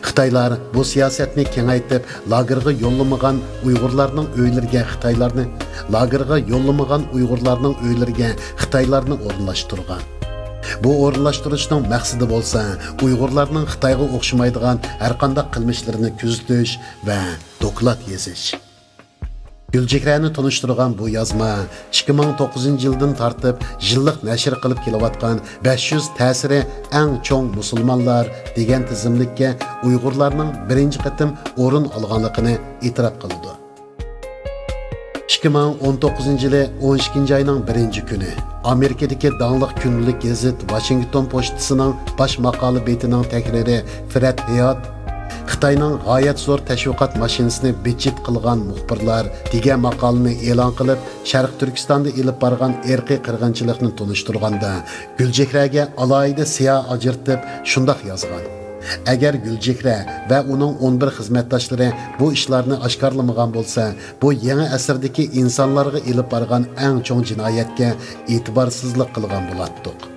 خىتايلار بۇ سىياسەتنى كېڭەيتىپ، لاگېرغا يوللىمىغان ئۇيغۇرلارنىڭ ئۆيلىرىگە خىتايلارنى، لاگېرغا يوللىمىغان ئۇيغۇرلارنىڭ ئۆيلىرىگە خىتايلارنى ئورۇنلاشتۇرغان. بۇ ئورۇنلاشتۇرۇشنىڭ مەقسىتى بولسا، ئۇيغۇرلارنىڭ خىتايغا ئوخشىمايدىغان ھەرقانداق قىلمىشلىرىنى كۆزىتىش ۋە دوكلات يېزىش. گۈلچېھرەنى تونۇشتۇرغان بۇ يازما ئىككى مىڭ توققۇزىنچى يىلدىن تارتىپ يىللىق نەشر قىلىپ كېلىۋاتقان بەش يۈز تەسىرى ئەڭ چوڭ مۇسۇلمانلار دېگەن تىزىملىككە ئۇيغۇرلارنىڭ بىرىنچى قېتىم ئورۇن ئالغانلىقىنى ئېتىراپ قىلىدۇ. ئىككى مىڭ ئون توققۇزىنچى يىلى ئون ئىككىنچى ئاينىڭ بىرىنچى كۈنى ئامېرىكىدىكى داڭلىق كۈندىلىك گېزىت ۋاشىنگتون پوچتىسىنىڭ باش ماقالە بېتىنىڭ تەھرىرى فرېد ھېيات خىتاينىڭ غايەت زور تەشۋىقات ماشىنىسىنى بىدجېت قىلغان مۇخبىرلار دېگەن ماقالىنى ئېلان قىلىپ، شەرقىي تۈركىستاندا ئېلىپ بارغان ئىرقىي قىرغىنچىلىقنى تونۇشتۇرغاندا، گۈلچېھرەگە ئالاھىدە سىياھ ئاجرىتىپ شۇنداق يازغان: «ئەگەر گۈلچېھرە ۋە ئۇنىڭ ئون بىر خىزمەتداشلىرى بۇ ئىشلارنى ئاشكارىلىمىغان بولسا، بۇ يېڭى ئەسىردىكى ئىنسانلارغا ئېلىپ بارغان ئەڭ چوڭ جىنايەتكە ئېتىبارسىزلىق قىلغان بولاتتۇق.»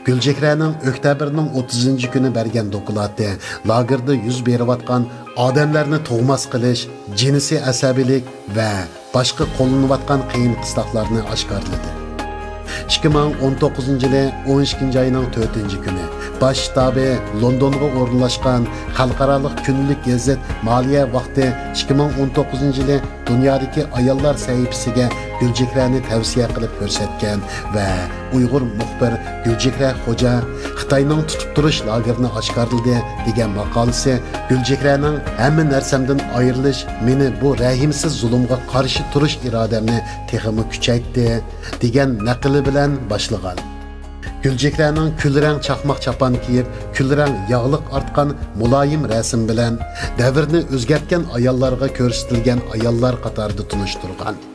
گۈلچېھرەنىڭ ئۆكتەبىرنىڭ ئوتتۇزىنچى كۈنى بەرگەن دوكلاتى لاگېردا يۈز بېرىۋاتقان ئادەملەرنى تۇغماس قىلىش، جىنسىي ئەسەبىيلىك ۋە باشقا قوللىنىۋاتقان قىيىن قىستاقلارنى ئاشكارىلىدى. ئىككى مىڭ ئون توققۇزىنچى يىلى ئون ئىككىنچى ئاينىڭ تۆتىنچى كۈنى باش شتابى لوندونغا ئورۇنلاشقان خەلقئارالىق كۈندىلىك گېزىت مالىيە ۋاقتى ئىككى مىڭ ئون توققۇزىنچى يىلى دۇنيادىكى ئاياللار سەھىپىسىگە گۈلچېھرەنى تەۋسىيە قىلىپ كۆرسەتكەن ۋە ئۇيغۇر مۇخبىر گۈلچېھرە خوجا خىتاينىڭ تۇتۇپ تۇرۇش لاگېرىنى ئاشكارىلىدى دېگەن ماقالىسى گۈلچېھرەنىڭ «ھەممە نەرسەمدىن ئايرىلىش مېنى بۇ رەھىمسىز زۇلۇمغا قارشى تۇرۇش ئىرادەمنى تېخىمۇ كۈچەيتتى» دېگەن نەقلى بىلەن باشلىغان. گۈلچېھرەنىڭ كۈلرەڭ چاقماق چاپان كىيىپ، كۈلرەڭ ياغلىق ئارتقان مۇلايىم رەسىم بىلەن دەۋرنى ئۆزگەرتكەن ئاياللارغا كۆرسىتىلگەن ئاياللار قاتارىدا تونۇشتۇرغان.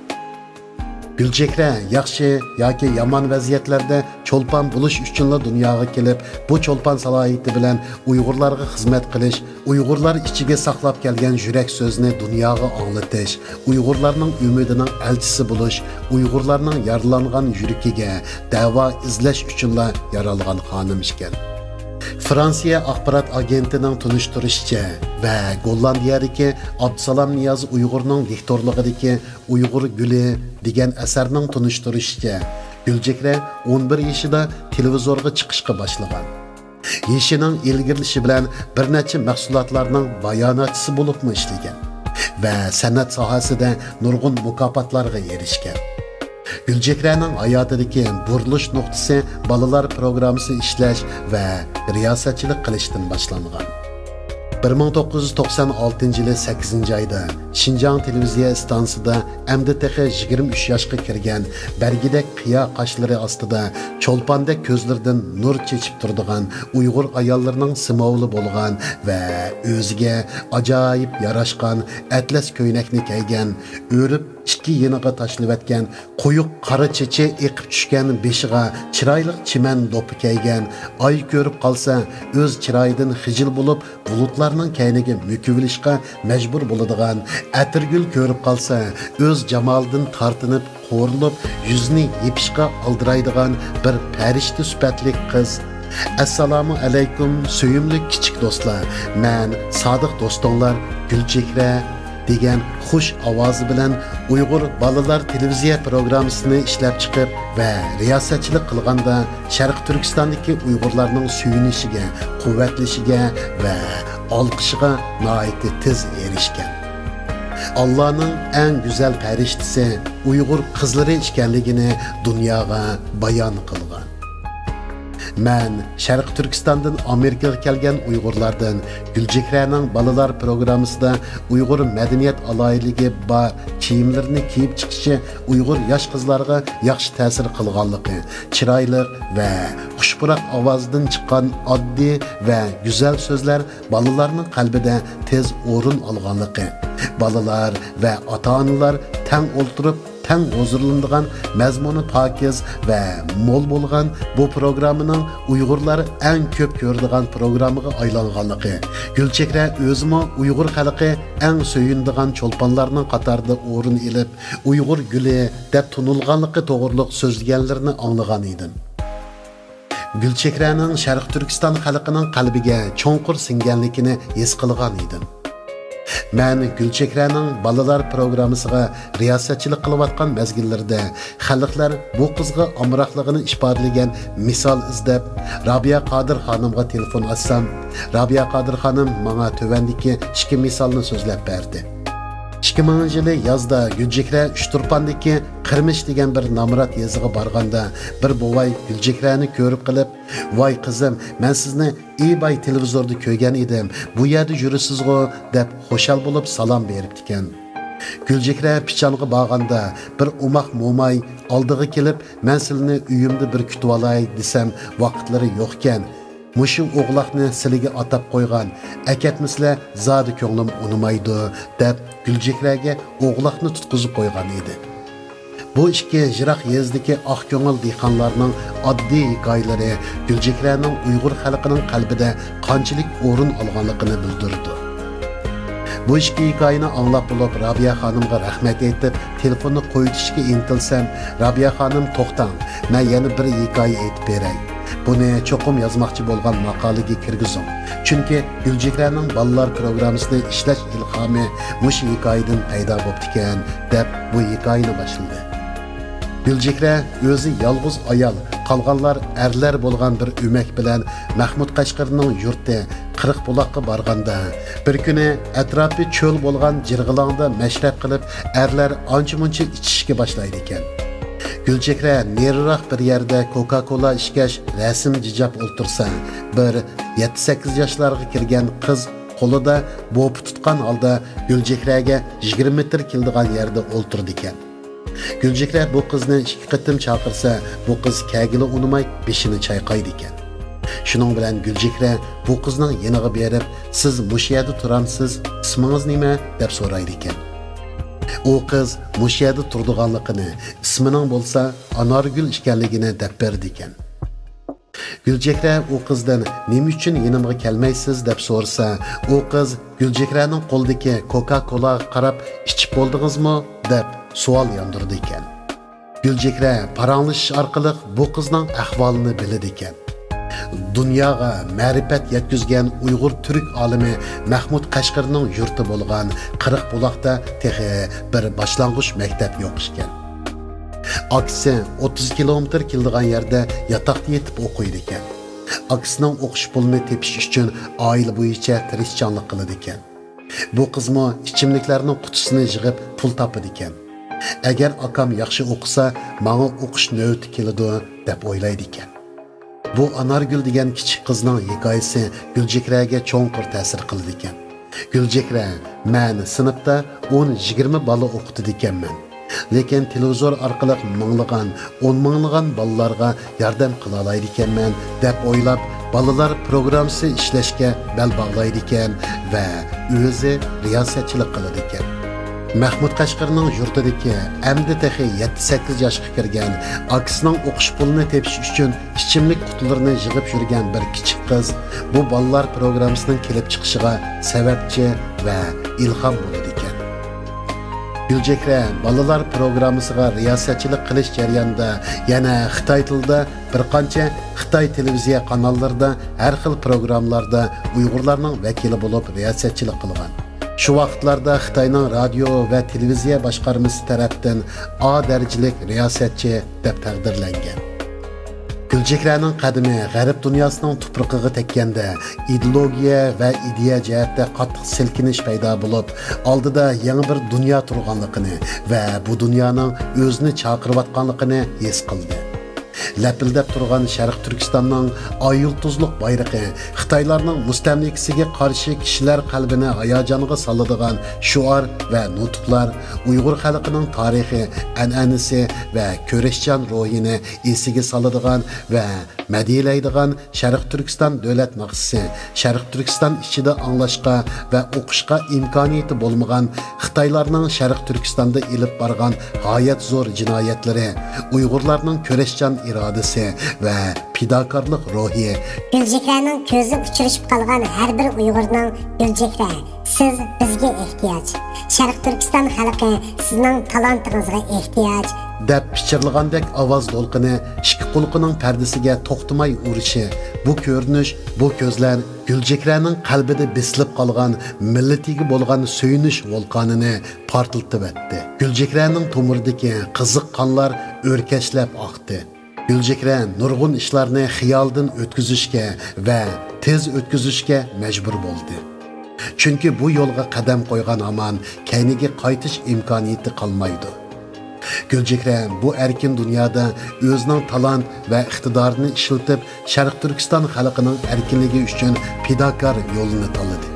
گۈلچېھرە ياخشى ياكى يامان ۋەزىيەتلەردە چولپان بولۇش ئۈچۈنلا دۇنياغا كېلىپ، بۇ چولپان سالاھىيىتى بىلەن ئۇيغۇرلارغا خىزمەت قىلىش، ئۇيغۇرلار ئىچىگە ساقلاپ كەلگەن يۈرەك سۆزىنى دۇنياغا ئاڭلىتىش، ئۇيغۇرلارنىڭ ئۈمىدىنىڭ ئەلچىسى بولۇش، ئۇيغۇرلارنىڭ يارىلانغان يۈرىكىگە دەۋا ئىزلەش ئۈچۈنلا يارالغان خانىم ئىكەن. فرانسىيە ئاخبارات ئاگېنتىنىڭ تونۇشتۇرۇشىچە ۋە گوللاندىيەدىكى ئابدۇسالام نىياز ئۇيغۇرنىڭ دىكتورلۇقىدىكى «ئۇيغۇر گۈلى» دېگەن ئەسەرنىڭ تونۇشتۇرۇشىچە، گۈلچېھرە ئون بىر يېشىدا تېلېۋىزورغا چىقىشقا باشلىغان. يېشىنىڭ ئىلگىرىلىشى بىلەن بىر نەچچە مەھسۇلاتلارنىڭ باياناتچىسى بولۇپمۇ ئىشلىگەن ۋە سەنئەت ساھەسىدە نۇرغۇن مۇكاپاتلارغا ئېرىشكەن. گۈلچېھرەنىڭ ھاياتىدىكى بۇرۇلۇش نۇقتىسى بالىلار پروگراممىسى ئىشلەش ۋە رىياسەتچىلىك قىلىشتىن باشلانغان. بىر مىڭ توققۇز يۈز توقسان ئالتىنچى يىلى سەككىزىنچى ئايدا شىنجاڭ تېلېۋىزىيە ئىستانسىسىدا ئەمدى تېخى يىگىرمە ئۈچ ياشقا كىرگەن، بەرگىدەك قىيا قاشلىرى ئاستىدا چولپاندەك كۆزلىرىدىن نۇر چېچىپ تۇرىدىغان ئۇيغۇر ئاياللىرىنىڭ سىمۋولى بولغان ۋە ئۆزىگە ئاجايىپ ياراشقان ئەتلەس كۆينەكنى كىيگەن، ئۆرۈپ ئىككى يېنىغا تاشلىۋەتكەن قويۇق قارا چېچى ئېقىپ چۈشكەن بېشىغا چىرايلىق چىمەن دوپپا كىيگەن، ئاي كۆرۈپ قالسا ئۆز چىرايىدىن خىجىل بولۇپ، بۇلۇتلارنىڭ كەينىگە مۆكۈۋېلىشقا مەجبۇر بولىدىغان، ئەتىرگۈل كۆرۈپ قالسا ئۆز جامالىدىن تارتىنىپ، خورلۇپ، يۈزىنى يېپىشقا ئالدىرايدىغان بىر پەرىشتە سۈپەتلىك قىز. ئەسسالامۇ ئەلەيكۇم، سۆيۈملۈك كىچىك دوستلار، مەن سادىق دوستۇڭلار گۈلچېھرە، دېگەن خۇش ئاۋازى بىلەن ئۇيغۇر بالىلار تېلېۋىزىيە پروگراممىسىنى ئىشلەپ چىقىپ ۋە رىياسەتچىلىك قىلغاندا، شەرقىي تۈركىستاندىكى ئۇيغۇرلارنىڭ سۆيۈنۈشىگە، قۇۋۋەتلىشىگە ۋە ئالقىشىغا ناھايىتى تېز ئېرىشكەن. ئاللانىڭ ئەڭ گۈزەل پەرىشتىسى ئۇيغۇر قىزلىرى ئىكەنلىكىنى دۇنياغا بايان قىلغان. مەن شەرقىي تۈركىستاندىن ئامېرىكىغا كەلگەن ئۇيغۇرلاردىن گۈلچېھرەنىڭ بالىلار پروگراممىسىدا ئۇيغۇر مەدەنىيەت ئالاھىدىلىكى بار كىيىملىرىنى كىيىپ چىقىشى ئۇيغۇر ياش قىزلارغا ياخشى تەسىر قىلغانلىقى، چىرايلىق ۋە خۇش پۇراق ئاۋازىدىن چىققان ئاددىي ۋە گۈزەل سۆزلەر بالىلارنىڭ قەلبىدە تېز ئورۇن ئالغانلىقى، بالىلار ۋە ئاتا-ئانىلار تەڭ ئولتۇرۇپ، تەڭ ھۇزۇرلىنىدىغان مەزمۇنى پاكىز ۋە مول بولغان بۇ پروگراممىنىڭ ئۇيغۇرلار ئەڭ كۆپ كۆرىدىغان پروگراممىغا ئايلانغانلىقى، گۈلچېھرە ئۆزىمۇ ئۇيغۇر خەلقى ئەڭ سۆيۈنىدىغان چولپانلارنىڭ قاتارىدا ئورۇن ئېلىپ، «ئۇيغۇر گۈلى» دەپ تونۇلغانلىقى توغرۇلۇق سۆزلىگەنلىرىنى ئاڭلىغان ئىدىم. گۈلچېھرەنىڭ شەرقىي تۈركىستان خەلقىنىڭ قەلبىگە چوڭقۇر سىڭگەنلىكىنى ھېس قىلغان ئىدىم. مەن گۈلچېھرەنىڭ بالىلار پروگراممىسىغا رىياسەتچىلىك قىلىۋاتقان مەزگىللىرىدە خەلقلەر بۇ قىزغا ئامراقلىقىنى ئىپادىلىگەن مىسال ئىزدەپ، رابىيە قادىر خانىمغا تېلېفون ئاچسام، رابىيە قادىر خانىم ماڭا تۆۋەندىكى ئىككى مىسالنى سۆزلەپ بەردى. ئىككى مىڭىنچى يىلى يازدا گۈلچېھرە ئۇچتۇرپاندىكى قىرمىش دېگەن بىر نامرات يېزىغا بارغاندا، بىر بوۋاي گۈلچېھرەنى كۆرۈپ قېلىپ، «ۋاي قىزىم، مەن سىزنى ئىباي تېلېۋىزوردا كۆرگەن ئىدىم، بۇ يەردە يۈرىسىزغۇ؟» دەپ خۇشال بولۇپ سالام بېرىپتىكەن. گۈلچېھرە پىچانغا بارغاندا، بىر ئوماق موماي ئالدىغا كېلىپ، مەن سىلىنى ئۆيۈمدە بىر كۈتۈۋالاي دېسەم، ۋاقىتلىرى يوقكەن. مۇشۇ ئوغلاقنى سىلىگە ئاتاپ قويغان، ئەكەتمىسىلە زادى كۆڭلۈم ئۇنىمايدۇ، دەپ گۈلچېھرەگە ئوغلاقنى تۇتقۇزۇپ قويغان ئىدى. بۇ ئىككى يىراق يېزىدىكى ئاق كۆڭۈل دېھقانلارنىڭ ئاددىي ھېكايىلىرى گۈلچېھرەنىڭ ئۇيغۇر خەلقىنىڭ قەلبىدە قانچىلىك ئورۇن ئالغانلىقىنى بىلدۈرىدۇ. بۇ ئىككى ھېكايىنى ئاڭلاپ بولۇپ، رابىيە خانىمغا رەھمەت ئېيتىپ، تېلېفوننى قويۇۋېتىشكە ئىنتىلسەم، رابىيە خانىم، توختاڭ، مەن يەنە بىر ھېكايە ئېيتىپ بېرەي. بۇنى چوقۇم يازماقچى بولغان ماقالىگە كىرگۈزۈڭ. چۈنكى گۈلچېھرەنىڭ بالىلار پروگراممىسىنى ئىشلەش ئىلھامى مۇشۇ ھېكايىدىن پەيدا بوپتىكەن، دەپ بۇ ھېكايىنى باشلىدى. گۈلچېھرە ئۆزى يالغۇز ئايال، قالغانلار ئەرلەر بولغان بىر ئۆمەك بىلەن مەخمۇت قەشقەرنىڭ يۇرتى قىرىقبۇلاققا بارغاندا، بىر كۈنى ئەتراپى چۆل بولغان جىرغىلاڭدا مەشرەپ قىلىپ، ئەرلەر ئانچە-مۇنچە ئىچىشكە باشلايدىكەن. گۈلچېھرە نېرىراق بىر يەردە كوكا-كولا ئىچكەچ رەسىم جىجاپ ئولتۇرسا، بىر يەتتە سەككىز ياشلارغا كىرگەن قىز قولىدا بوپا تۇتقان ھالدا گۈلچېھرەگە يىگىرمە مېتىر كېلىدىغان يەردە ئولتۇرىدىكەن. گۈلچېھرە بۇ قىزنى ئىككى قېتىم چاقىرسا، بۇ قىز كەگىلى ئۇنىماي بېشىنى چايقايدىكەن. شۇنىڭ بىلەن گۈلچېھرە بۇ قىزنىڭ يېنىغا بېرىپ، سىز مۇشۇ يەردە تۇرامسىز، ئىسمىڭىز نېمە؟ دەپ سورايدىكەن. ئۇ قىز مۇشۇ يەردە تۇرىدىغانلىقىنى، ئىسمىنىڭ بولسا ئانارگۈل ئىكەنلىكىنى دەپ بېرىدىكەن. گۈلچېھرە ئۇ قىزدىن نېمە ئۈچۈن يېنىمغا كەلمەيسىز دەپ سورىسا، ئۇ قىز گۈلچېھرەنىڭ قولىدىكى كوكا كولاغا قاراپ ئىچىپ بولدىڭىزمۇ دەپ سوئال ياندۇرىدىكەن. گۈلچېھرە پاراڭلىشىش ئارقىلىق بۇ قىزنىڭ ئەھۋالىنى بىلىدىكەن. دۇنياغا مەرىپەت يەتكۈزگەن ئۇيغۇر تۈرك ئالىمى مەھمۇد قەشقىرىنىڭ يۇرتى بولغان قىرىقبۇلاقتا تېخى بىر باشلانغۇچ مەكتەپ يوق ئىكەن. ئاكىسى ئوتتۇز كىلومېتىر كېلىدىغان يەردە ياتاقتا يېتىپ ئوقۇيدىكەن. ئاكىسىنىڭ ئوقۇش پۇلىنى تېپىش ئۈچۈن ئائىلە بويىچە تىرىشچانلىق قىلىدىكەن. بۇ قىزمۇ ئىچىملىكلەرنىڭ قۇتىسىنى يىغىپ پۇل تاپىدىكەن. ئەگەر ئاكام ياخشى ئوقۇسا، ماڭا ئوقۇش نۆۋىتى كېلىدۇ، دەپ ئويلايدىكەن. بۇ ئانارگۈل دېگەن كىچىك قىزنىڭ ھېكايىسى گۈلچېھرەگە چوڭقۇر تەسىر قىلىدىكەن. گۈلچېھرە، مەن سىنىپتا ئون، يىگىرمە بالا ئوقۇتىدىكەنمەن. لېكىن تېلېۋىزور ئارقىلىق مىڭلىغان، ئون مىڭلىغان بالىلارغا ياردەم قىلالايدىكەنمەن، دەپ ئويلاپ، بالىلار پروگراممىسى ئىشلەشكە بەل باغلايدىكەن ۋە ئۆزى رىياسەتچىلىك قىلىدىكەن. مەھمۇد قەشقەرنىڭ يۇرتىدىكى ئەمدى تېخى يەتتە سەككىز ياشقا كىرگەن، ئاكىسىنىڭ ئوقۇش پۇلىنى تېپىش ئۈچۈن ئىچىملىك قۇتىلىرىنى يىغىپ يۈرگەن بىر كىچىك قىز بۇ بالىلار پروگراممىسىنىڭ كېلىپ چىقىشىغا سەۋەبچى ۋە ئىلھام بولىدىكەن. گۈلچېھرە بالىلار پروگراممىسىغا رىياسەتچىلىك قىلىش جەريانىدا يەنە خىتاي تىلىدا بىر قانچە خىتاي تېلېۋىزىيە قاناللىرىدا ھەر خىل پروگراممىلاردا ئۇيغۇرلارنىڭ ۋەكىلى بولۇپ رىياسەتچىلىك قىلغان. شۇ ۋاقىتلاردا خىتاينىڭ رادىيو ۋە تېلېۋىزىيە باشقارمىسى تەرەپتىن ئا دەرىجىلىك رىياسەتچى دەپ تەقدىرلەنگەن. گۈلچېھرەنىڭ قەدىمى غەرب دۇنياسىنىڭ تۇپرىقىغا تەگكەندە، ئىدېئولوگىيە ۋە ئىدىيە جەھەتتە قاتتىق سىلكىنىش پەيدا بولۇپ، ئالدىدا يېڭى بىر دۇنيا تۇرغانلىقىنى ۋە بۇ دۇنيانىڭ ئۆزىنى چاقىرىۋاتقانلىقىنى ھېس قىلدى. لەپىلدەپ تۇرغان شەرقىي تۈركىستاننىڭ ئاي يۇلتۇزلۇق بايرىقى خىتايلارنىڭ مۇستەملىكىسىگە قارشى كىشىلەر قەلبىنى ھاياجانغا سالىدىغان شوئار ۋە نۇتۇقلار ئۇيغۇر خەلقىنىڭ تارىخى، ئەنئەنىسى ۋە كۈرەشچان روھىنى ئېسىگە سالىدىغان ۋە مەدھىيەلەيدىغان شەرقىي تۈركىستان دۆلەت ناخشىسى، شەرقىي تۈركىستان ئىچىدە ئاڭلاشقا ۋە ئوقۇشقا ئىمكانىيىتى بولمىغان خىتايلارنىڭ شەرقىي تۈركىستاندا ئېلىپ بارغان غايەت زور جىنايەتلىرى، ئۇيغۇرلارنىڭ كۈرەشچان ئىرادىسى ۋە پىداكارلىق روھى، گۈلچېھرەنىڭ كۆزى ئۇچرىشىپ قالغان ھەر بىر ئۇيغۇرنىڭ، گۈلچېھرە، سىز بىزگە ئېھتىياج. شەرقىي تۈركىستان خەلقى سىزنىڭ تالانتىڭىزغا ئېھتىياج. دەپ پىچىرلىغاندەك ئاۋاز دولقۇنى ئىككى قۇلىقىنىڭ پەردىسىگە توختىماي ئۇرۇشى، بۇ كۆرۈنۈش، بۇ كۆزلەر گۈلچېھرەنىڭ قەلبىدە بېسىلىپ قالغان مىللىتىگە بولغان سۆيۈنۈش ۋولقانىنى پارتلىتىۋەتتى. گۈلچېھرەنىڭ تومۇرىدىكى قىزىق قانلار ئۆركەشلەپ ئاقتى. گۈلچېھرە نۇرغۇن ئىشلارنى خىيالىدىن ئۆتكۈزۈشكە ۋە تېز ئۆتكۈزۈشكە مەجبۇر بولدى. چۈنكى بۇ يولغا قەدەم قويغان ھامان كەينىگە قايتىش ئىمكانىيىتى قالمايدۇ. گۈلچېھرە بۇ ئەركىن دۇنيادا ئۆزىنىڭ تالانت ۋە ئىقتىدارىنى ئىشلىتىپ، شەرقىي تۈركىستان خەلقىنىڭ ئەركىنلىكى ئۈچۈن پىداكار يولىنى تاللىدى.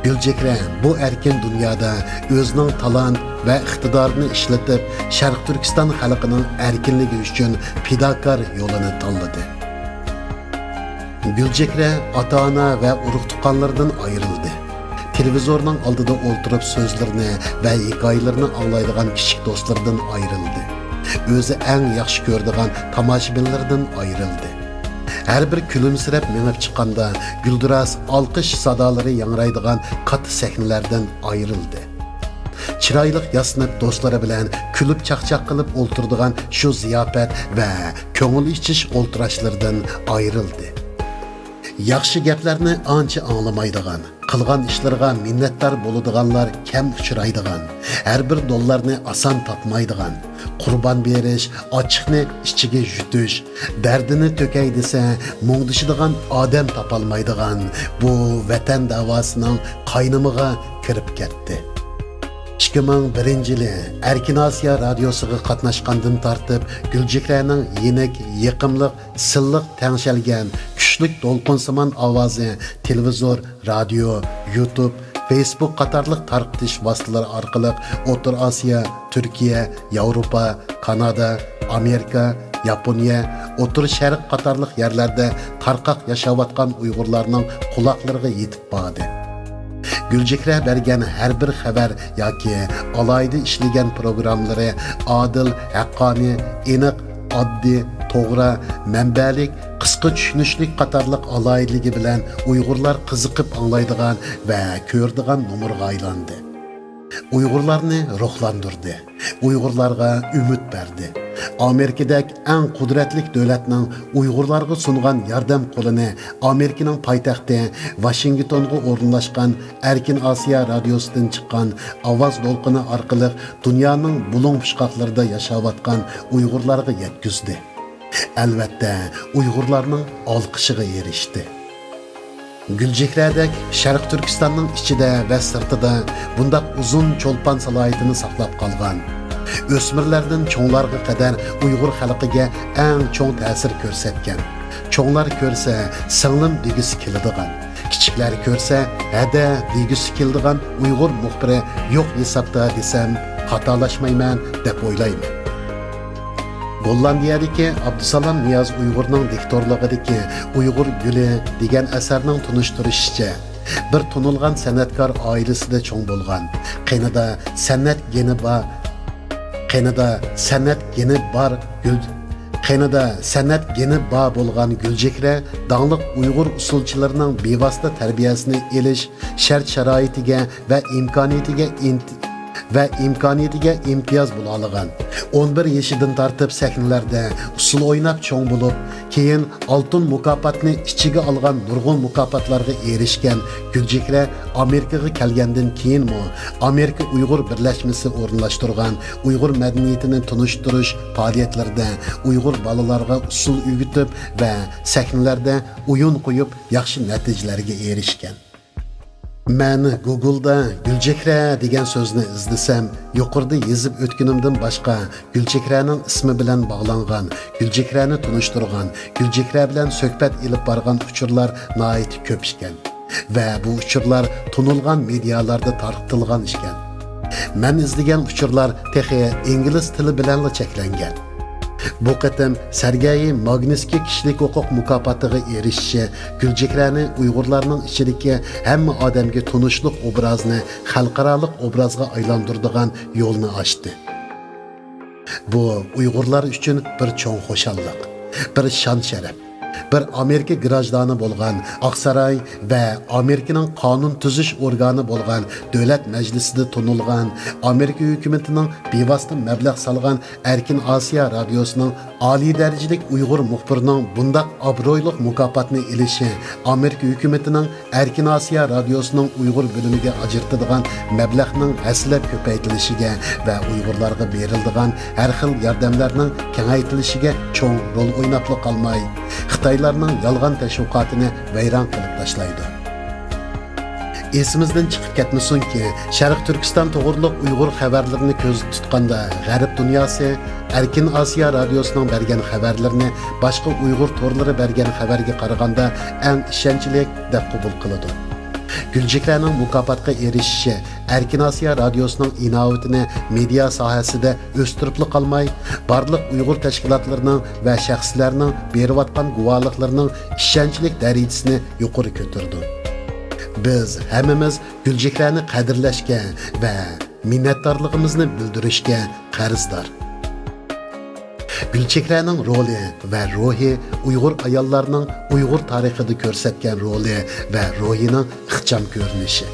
گۈلچېھرە بۇ ئەركىن دۇنيادا ئۆزىنىڭ تالانت ۋە ئىقتىدارىنى ئىشلىتىپ، شەرقىي تۈركىستان خەلقىنىڭ ئەركىنلىكى ئۈچۈن پىداكار يولىنى تاللىدى. گۈلچېھرە ئاتا-ئانا ۋە ئۇرۇق-تۇغقانلىرىدىن ئايرىلدى. تېلېۋىزورنىڭ ئالدىدا ئولتۇرۇپ سۆزلىرىنى ۋە ھېكايىلىرىنى ئاڭلايدىغان كىچىك دوستلىرىدىن ئايرىلدى. ئۆزى ئەڭ ياخشى كۆرىدىغان تاماشىبىنلىرىدىن ئايرىلدى. ھەر بىر كۈلۈمسىرەپ مېڭىپ چىققاندا، گۈلدۈراس ئالقىش سادالىرى ياڭرايدىغان كاتتا سەھنىلەردىن ئايرىلدى. چىرايلىق ياسىنىپ دوستلىرى بىلەن كۈلۈپ چاقچاق قىلىپ ئولتۇرىدىغان شۇ زىياپەت ۋە كۆڭۈل ئېچىش ئولتۇراشلىرىدىن ئايرىلدى. ياخشى گەپلەرنى ئانچە ئاڭلىمايدىغان، قىلغان ئىشلىرىغا مىننەتدار بولىدىغانلار كەم ئۇچرايدىغان، ھەر بىر دوللارنى ئاسان تاپمايدىغان، قۇربان بېرىش، ئاچچىقنى ئىچىگە يۇتۇش، دەردىنى تۆكەي دېسە، مۇڭدىشىدىغان ئادەم تاپالمايدىغان بۇ ۋەتەن داۋاسىنىڭ قاينىمىغا كىرىپ كەتتى. ئىككى مىڭ بىرىنچى يىلى ئەركىن ئاسىيا رادىيوسىغا قاتناشقاندىن تارتىپ، گۈلچېھرەنىڭ يېنىك، يېقىملىق، سىللىق تەڭشەلگەن، كۈچلۈك دولقۇنسىمان ئاۋازى تېلېۋىزور، رادىيو، يۇتۇب، فېيسبۇك قاتارلىق تارقىتىش ۋاسىتىلىرى ئارقىلىق ئوتتۇرا ئاسىيا، تۈركىيە، ياۋروپا، كانادا، ئامېرىكا، ياپونىيە، ئوتتۇرا شەرق قاتارلىق يەرلەردە تارقاق ياشاۋاتقان ئۇيغۇرلارنىڭ قۇلاقلىرىغا يېتىپ باردى. گۈلچېھرە بەرگەن ھەر بىر خەۋەر ياكى ئالاھىدە ئىشلىگەن پروگراممىلىرى ئادىل، ھەققانىي، ئېنىق، ئاددىي، توغرا، مەنبەلىك، قىسقا، چۈشىنىشلىك قاتارلىق ئالاھىدىلىكى بىلەن ئۇيغۇرلار قىزىقىپ ئاڭلايدىغان ۋە كۆرىدىغان نومۇرغا ئايلاندى. ئۇيغۇرلارنى روھلاندۇردى. ئۇيغۇرلارغا ئۈمىد بەردى. ئامېرىكىدەك ئەڭ قۇدرەتلىك دۆلەتنىڭ ئۇيغۇرلارغا سۇنغان ياردەم قولىنى ئامېرىكىنىڭ پايتەختى ۋاشىنگتونغا ئورۇنلاشقان ئەركىن ئاسىيا رادىيوسىدىن چىققان ئاۋاز دولقۇنى ئارقىلىق دۇنيانىڭ بۇلۇڭ-پۇچقاقلىرىدا ياشاۋاتقان ئۇيغۇرلارغا يەتكۈزدى. ئەلۋەتتە، ئۇيغۇرلارنىڭ ئالقىشىغا ئېرىشتى. گۈلچېھرەدەك شەرقىي تۈركىستاننىڭ ئىچىدە ۋە سىرتىدا بۇنداق ئۇزۇن چولپان سالاھىيىتىنى ساقلاپ قالغان، ئۆسمۈرلەردىن چوڭلارغا قەدەر ئۇيغۇر خەلقىگە ئەڭ چوڭ تەسىر كۆرسەتكەن، چوڭلار كۆرسە سىڭلىم دېگۈسى كېلىدىغان، كىچىكلەر كۆرسە ھەدە دېگۈسى كېلىدىغان ئۇيغۇر مۇخبىرى يوق ھېسابتا دېسەم خاتالاشمايمەن دەپ ئويلايمەن. گوللاندىيەدىكى ئابدۇسالام نىياز ئۇيغۇرنىڭ دىكتورلۇقىدىكى ئۇيغۇر گۈلى دېگەن ئەسەرنىڭ تونۇشتۇرۇشىچە، بىر تونۇلغان سەنئەتكار ئائىلىسىدە چوڭ بولغان، قېنىدا سەنئەت گېنى بار، قېنىدا سەنئەت گېنى بار گۈل-، قېنىدا سەنئەت گېنى بار بولغان گۈلچېھرە داڭلىق ئۇيغۇر ئۇسسۇلچىلىرىنىڭ بىۋاسىتە تەربىيەسىنى ئېلىش شەرت-شارائىتىگە ۋە ئىمكانىيىتىگە ئىنت-، ۋە ئىمكانىيىتىگە ئىمتىياز بولالىغان. ئون بىر يېشىدىن تارتىپ سەھنىلەردە ئۇسسۇل ئويناپ چوڭ بولۇپ، كېيىن ئالتۇن مۇكاپاتنى ئىچىگە ئالغان نۇرغۇن مۇكاپاتلارغا ئېرىشكەن گۈلچېھرە ئامېرىكىغا كەلگەندىن كېيىنمۇ ئامېرىكا ئۇيغۇر بىرلەشمىسى ئورۇنلاشتۇرغان ئۇيغۇر مەدەنىيىتىنى تونۇشتۇرۇش پائالىيەتلىرىدە ئۇيغۇر بالىلارغا ئۇسسۇل ئۆگىتىپ ۋە سەھنىلەردە ئويۇن قويۇپ ياخشى نەتىجىلەرگە ئېرىشكەن. مەن گوگلدا گۈلچېھرە دېگەن سۆزنى ئىزدىسەم، يۇقىرىدا يېزىپ ئۆتكىنىمدىن باشقا، گۈلچېھرەنىڭ ئىسمى بىلەن باغلانغان، گۈلچېھرەنى تونۇشتۇرغان، گۈلچېھرە بىلەن سۆھبەت ئېلىپ بارغان ئۇچۇرلار ناھايىتى كۆپ ئىكەن. ۋە بۇ ئۇچۇرلار تونۇلغان مېدىيالاردا تارقىتىلغان ئىكەن. مەن ئىزدىگەن ئۇچۇرلار تېخى ئىنگلىز تىلى بىلەنلا چەكلەنگەن. بۇ قېتىم سېرگېي ماگنىتسكىي كىشىلىك ھوقۇق مۇكاپاتىغا ئېرىشىشى گۈلچېھرەنى ئۇيغۇرلارنىڭ ئىچىدىكى ھەممە ئادەمگە تونۇشلۇق ئوبرازنى خەلقئارالىق ئوبرازغا ئايلاندۇرىدىغان يولنى ئاچتى. بۇ ئۇيغۇرلار ئۈچۈن بىر چوڭ خۇشاللىق، بىر شان-شەرەپ. بىر ئامېرىكا گراژدانى بولغان، ئاقساراي ۋە ئامېرىكىنىڭ قانۇن تۈزۈش ئورگانى بولغان دۆلەت مەجلىسىدە تونۇلغان، ئامېرىكا ھۆكۈمىتىنىڭ بىۋاسىتە مەبلەغ سالغان ئەركىن ئاسىيا رادىيوسىنىڭ ئالىي دەرىجىلىك ئۇيغۇر مۇخبىرىنىڭ بۇنداق ئابرۇيلۇق مۇكاپاتنى ئېلىشى ئامېرىكا ھۆكۈمىتىنىڭ ئەركىن ئاسىيا رادىيوسىنىڭ ئۇيغۇر بۆلۈمىگە ئاجرىتىدىغان مەبلەغنىڭ ھەسسىلەپ كۆپەيتىلىشىگە ۋە ئۇيغۇرلارغا بېرىلىدىغان ھەر خىل ياردەملەرنىڭ كېڭەيتىلىشىگە چوڭ رول ئويناپلا قالماي، خىتايلارنىڭ يالغان تەشۋىقاتىنى ۋەيران قىلىپ تاشلايدۇ. ئېسىمىزدىن چىقىپ كەتمىسۇنكى، شەرقىي تۈركىستان توغرىلىق ئۇيغۇر خەۋەرلىرىنى كۆزدە تۇتقاندا، غەرب دۇنياسى ئەركىن ئاسىيا رادىيوسىنىڭ بەرگەن خەۋەرلىرىنى باشقا ئۇيغۇر تورلىرى بەرگەن خەۋەرگە قارىغاندا ئەڭ ئىشەنچلىك دەپ قوبۇل قىلىدۇ. گۈلچېھرەنىڭ مۇكاپاتقا ئېرىشىشى ئەركىن ئاسىيا رادىيوسىنىڭ ئىناۋىتىنى مېدىيا ساھەسىدە ئۆستۈرۈپلا قالماي، بارلىق ئۇيغۇر تەشكىلاتلىرىنىڭ ۋە شەخسلەرنىڭ بېرىۋاتقان گۇۋاھلىقلىرىنىڭ ئىشەنچلىك دەرىجىسىنى يۇقىرى كۆتۈرىدۇ. بىز ھەممىمىز گۈلچېھرەنى قەدىرلەشكە ۋە مىننەتدارلىقىمىزنى بىلدۈرۈشكە قەرزدار. گۈلچېھرەنىڭ رولى ۋە روھى ئۇيغۇر ئاياللارنىڭ ئۇيغۇر تارىخىدا كۆرسەتكەن رولى ۋە روھىنىڭ ئىخچام كۆرۈنۈشى.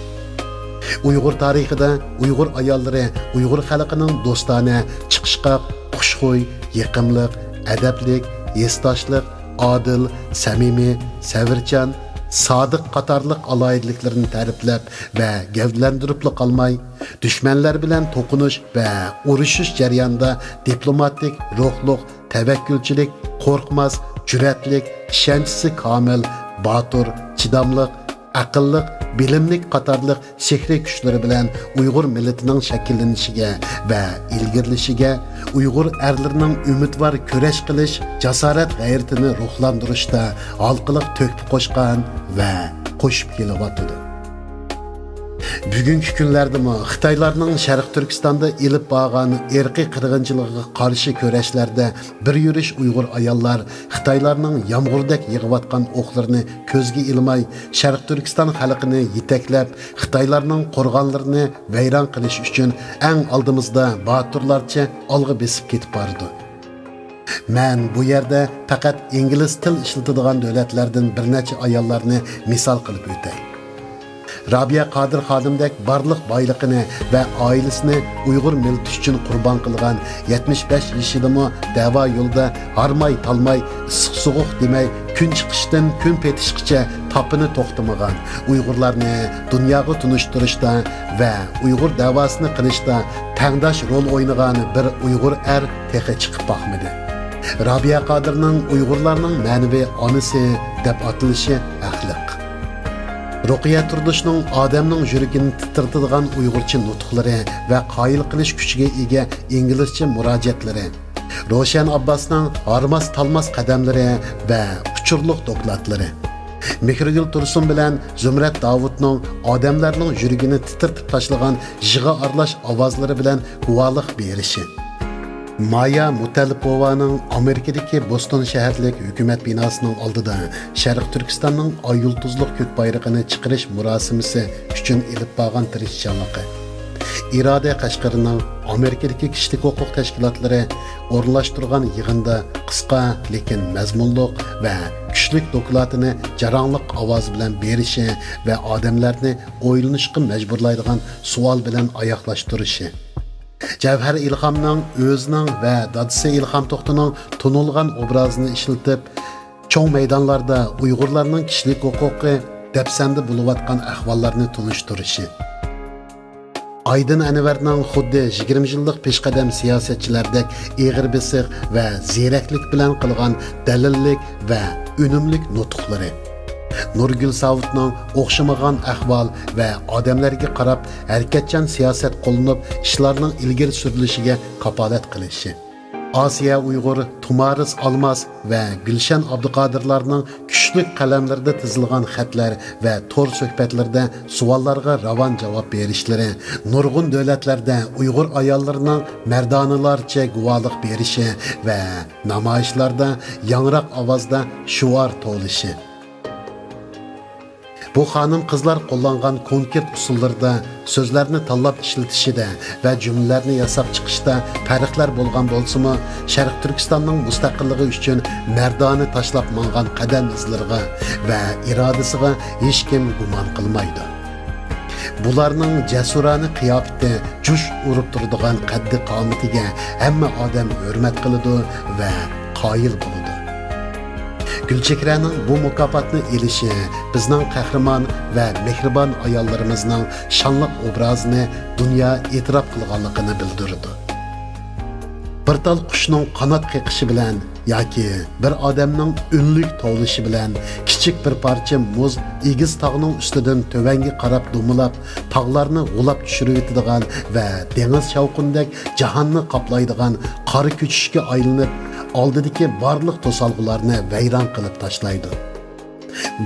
ئۇيغۇر تارىخىدا ئۇيغۇر ئاياللىرى ئۇيغۇر خەلقىنىڭ دوستانە، چىقىشقاق، خۇشخۇي، يېقىملىق، ئەدەپلىك، ھېسداشلىق، ئادىل، سەمىمىي، سەۋرچان، سادىق قاتارلىق ئالاھىدىلىكلىرىنى تەرىپلەپ ۋە گەۋدىلەندۈرۈپلا قالماي، دۈشمەنلەر بىلەن توقۇنۇش ۋە ئۇرۇشۇش جەريانىدا دىپلوماتىك روھلۇق، تەۋەككۈلچىلىك، قورقماس، جۈرئەتلىك، ئىشەنچىسى كامىل، باتۇر، چىداملىق، ئەقىللىق، بىلىملىك قاتارلىق سېھرىي كۈچلىرى بىلەن ئۇيغۇر مىللىتىنىڭ شەكىللىنىشىگە ۋە ئىلگىرىلىشىگە، ئۇيغۇر ئەرلىرىنىڭ ئۈمىدۋار كۈرەش قىلىش جاسارەت-غەيرىتىنى روھلاندۇرۇشتا ھالقىلىق تۆھپە قوشقان ۋە قوشۇپ كېلىۋاتىدۇ. بۈگۈنكى كۈنلەردىمۇ خىتايلارنىڭ شەرقىي تۈركىستاندا ئېلىپ بارغان ئىرقىي قىرغىنچىلىقىغا قارشى كۈرەشلەردە بىر يۈرۈش ئۇيغۇر ئاياللار خىتايلارنىڭ يامغۇردەك يېغىۋاتقان ئوقلىرىنى كۆزگە ئىلماي، شەرقىي تۈركىستان خەلقىنى يېتەكلەپ، خىتايلارنىڭ قورغانلىرىنى ۋەيران قىلىش ئۈچۈن ئەڭ ئالدىمىزدا باتۇرلارچە ئالغا بېسىپ كېتىپ بارىدۇ. مەن بۇ يەردە پەقەت ئىنگلىز تىل ئىشلىتىدىغان دۆلەتلەردىن بىر نەچچە ئاياللارنى مىسال قىلىپ ئۆتەي. رابىيە قادىر خانىمدەك بارلىق بايلىقىنى ۋە ئائىلىسىنى ئۇيغۇر مىللىتى ئۈچۈن قۇربان قىلغان، يەتمىش بەش يېشىدىمۇ دەۋا يولىدا ھارماي-تالماي، ئىسسىق-سوغۇق دېمەي، كۈن چىقىشتىن كۈن پېتىشقىچە تاپىنى توختىمىغان، ئۇيغۇرلارنى دۇنياغا تونۇشتۇرۇشتا ۋە ئۇيغۇر دەۋاسىنى قىلىشتا تەڭداش رول ئوينىغان بىر ئۇيغۇر ئەر تېخى چىقىپ باقمىدى. رابىيە قادىرنىڭ ئۇيغۇرلارنىڭ مەنىۋى ئانىسى دەپ ئاتىلىشى ھەقلىق. رۇقىيە تۇردۇشنىڭ ئادەمنىڭ يۈرىكىنى تىترىتىدىغان ئۇيغۇرچە نۇتۇقلىرى ۋە قايىل قىلىش كۈچىگە ئىگە ئىنگلىزچە مۇراجىئەتلىرى، روشەن ئابباسنىڭ ھارماس-تالماس قەدەملىرى ۋە ئۇچۇرلۇق دوكلاتلىرى، مېھرىگۈل تۇرسۇن بىلەن زۇمرەت داۋۇتنىڭ ئادەملەرنىڭ يۈرىكىنى تىترىتىپ تاشلىغان يىغا ئارىلاش ئاۋازلىرى بىلەن گۇۋاھلىق بېرىشى، مايا مۇتەللىپوۋانىڭ ئامېرىكىدىكى بوستون شەھەرلىك ھۆكۈمەت بىناسىنىڭ ئالدىدا شەرقىي تۈركىستاننىڭ ئاي يۇلتۇزلۇق كۆك بايرىقىنى چىقىرىش مۇراسىمىسى ئۈچۈن ئېلىپ بارغان تىرىشچانلىقى، ئىرادە قەشقىرىنىڭ ئامېرىكىدىكى كىشىلىك ھوقۇق تەشكىلاتلىرى ئورۇنلاشتۇرغان يىغىندا قىسقا، لېكىن مەزمۇنلۇق ۋە كۈچلۈك دوكلاتىنى جاراڭلىق ئاۋاز بىلەن بېرىشى ۋە ئادەملەرنى ئويلىنىشقا مەجبۇرلايدىغان سوئال بىلەن ئاياغلاشتۇرۇشى، جەۋھەر ئىلھامنىڭ ئۆزىنىڭ ۋە دادىسى ئىلھام توختىنىڭ تونۇلغان ئوبرازىنى ئىشلىتىپ، چوڭ مەيدانلاردا ئۇيغۇرلارنىڭ كىشىلىك ھوقۇقى دەپسەندە بولۇۋاتقان ئەھۋاللارنى تونۇشتۇرۇشى، ئايدىن ئەنۋەرنىڭ خۇددى يىگىرمە يىللىق پېشقەدەم سىياسەتچىلەردەك ئېغىر بېسىق ۋە زېرەكلىك بىلەن قىلغان دەلىللىك ۋە ئۈنۈملۈك نۇتۇقلىرى، نۇرگۈل ساۋۇتنىڭ ئوخشىمىغان ئەھۋال ۋە ئادەملەرگە قاراپ ھەرىكەتچان سىياسەت قوللىنىپ ئىشلارنىڭ ئىلگىرى سۈرۈلۈشىگە كاپالەت قىلىشى، ئاسىيە ئۇيغۇر، تۇمارىس ئالماس ۋە گۈلشەن ئابدۇقادىرلارنىڭ كۈچلۈك قەلەملىرىدە تىزىلغان خەتلەر ۋە تور سۆھبەتلىرىدە سوئاللارغا راۋان جاۋاب بېرىشلىرى، نۇرغۇن دۆلەتلەردە ئۇيغۇر ئاياللىرىنىڭ مەردانىلارچە گۇۋاھلىق بېرىشى ۋە نامايىشلاردا ياڭراق ئاۋازدا شوئار توۋلىشى. بۇ خانىم-قىزلار قوللانغان كونكرېت ئۇسۇللىرىدا، سۆزلەرنى تاللاپ ئىشلىتىشىدە ۋە جۈملىلەرنى ياساپ چىقىشتا پەرقلەر بولغان بولسىمۇ، شەرقىي تۈركىستاننىڭ مۇستەقىللىقى ئۈچۈن مەردانە تاشلاپ ماڭغان قەدەم ئىزلىرىغا ۋە ئىرادىسىغا ھېچكىم گۇمان قىلمايدۇ. بۇلارنىڭ جەسۇرانە قىياپىتى، جۇش ئۇرۇپ تۇرىدىغان قەددى-قامىتىگە ھەممە ئادەم ھۆرمەت قىلىدۇ ۋە قايىل بولىدۇ. گۈلچېھرەنىڭ بۇ مۇكاپاتنى ئېلىشى بىزنىڭ قەھرىمان ۋە مېھرىبان ئاياللىرىمىزنىڭ شانلىق ئوبرازىنى دۇنيا ئېتىراپ قىلغانلىقىنى بىلدۈرىدۇ. بىر تال قۇشنىڭ قانات قېقىشى بىلەن ياكى بىر ئادەمنىڭ ئۈنلۈك توۋلىشى بىلەن كىچىك بىر پارچە مۇز ئېگىز تاغنىڭ ئۈستىدىن تۆۋەنگە قاراپ دومىلاپ، تاغلارنى غۇلاپ چۈشۈرۈۋېتىدىغان ۋە دېڭىز شاۋقۇنىدەك جاھاننى قاپلايدىغان قارا كۆچۈشكە ئايلىنىپ، ئالدىدىكى بارلىق توسالغۇلارنى ۋەيران قىلىپ تاشلايدۇ.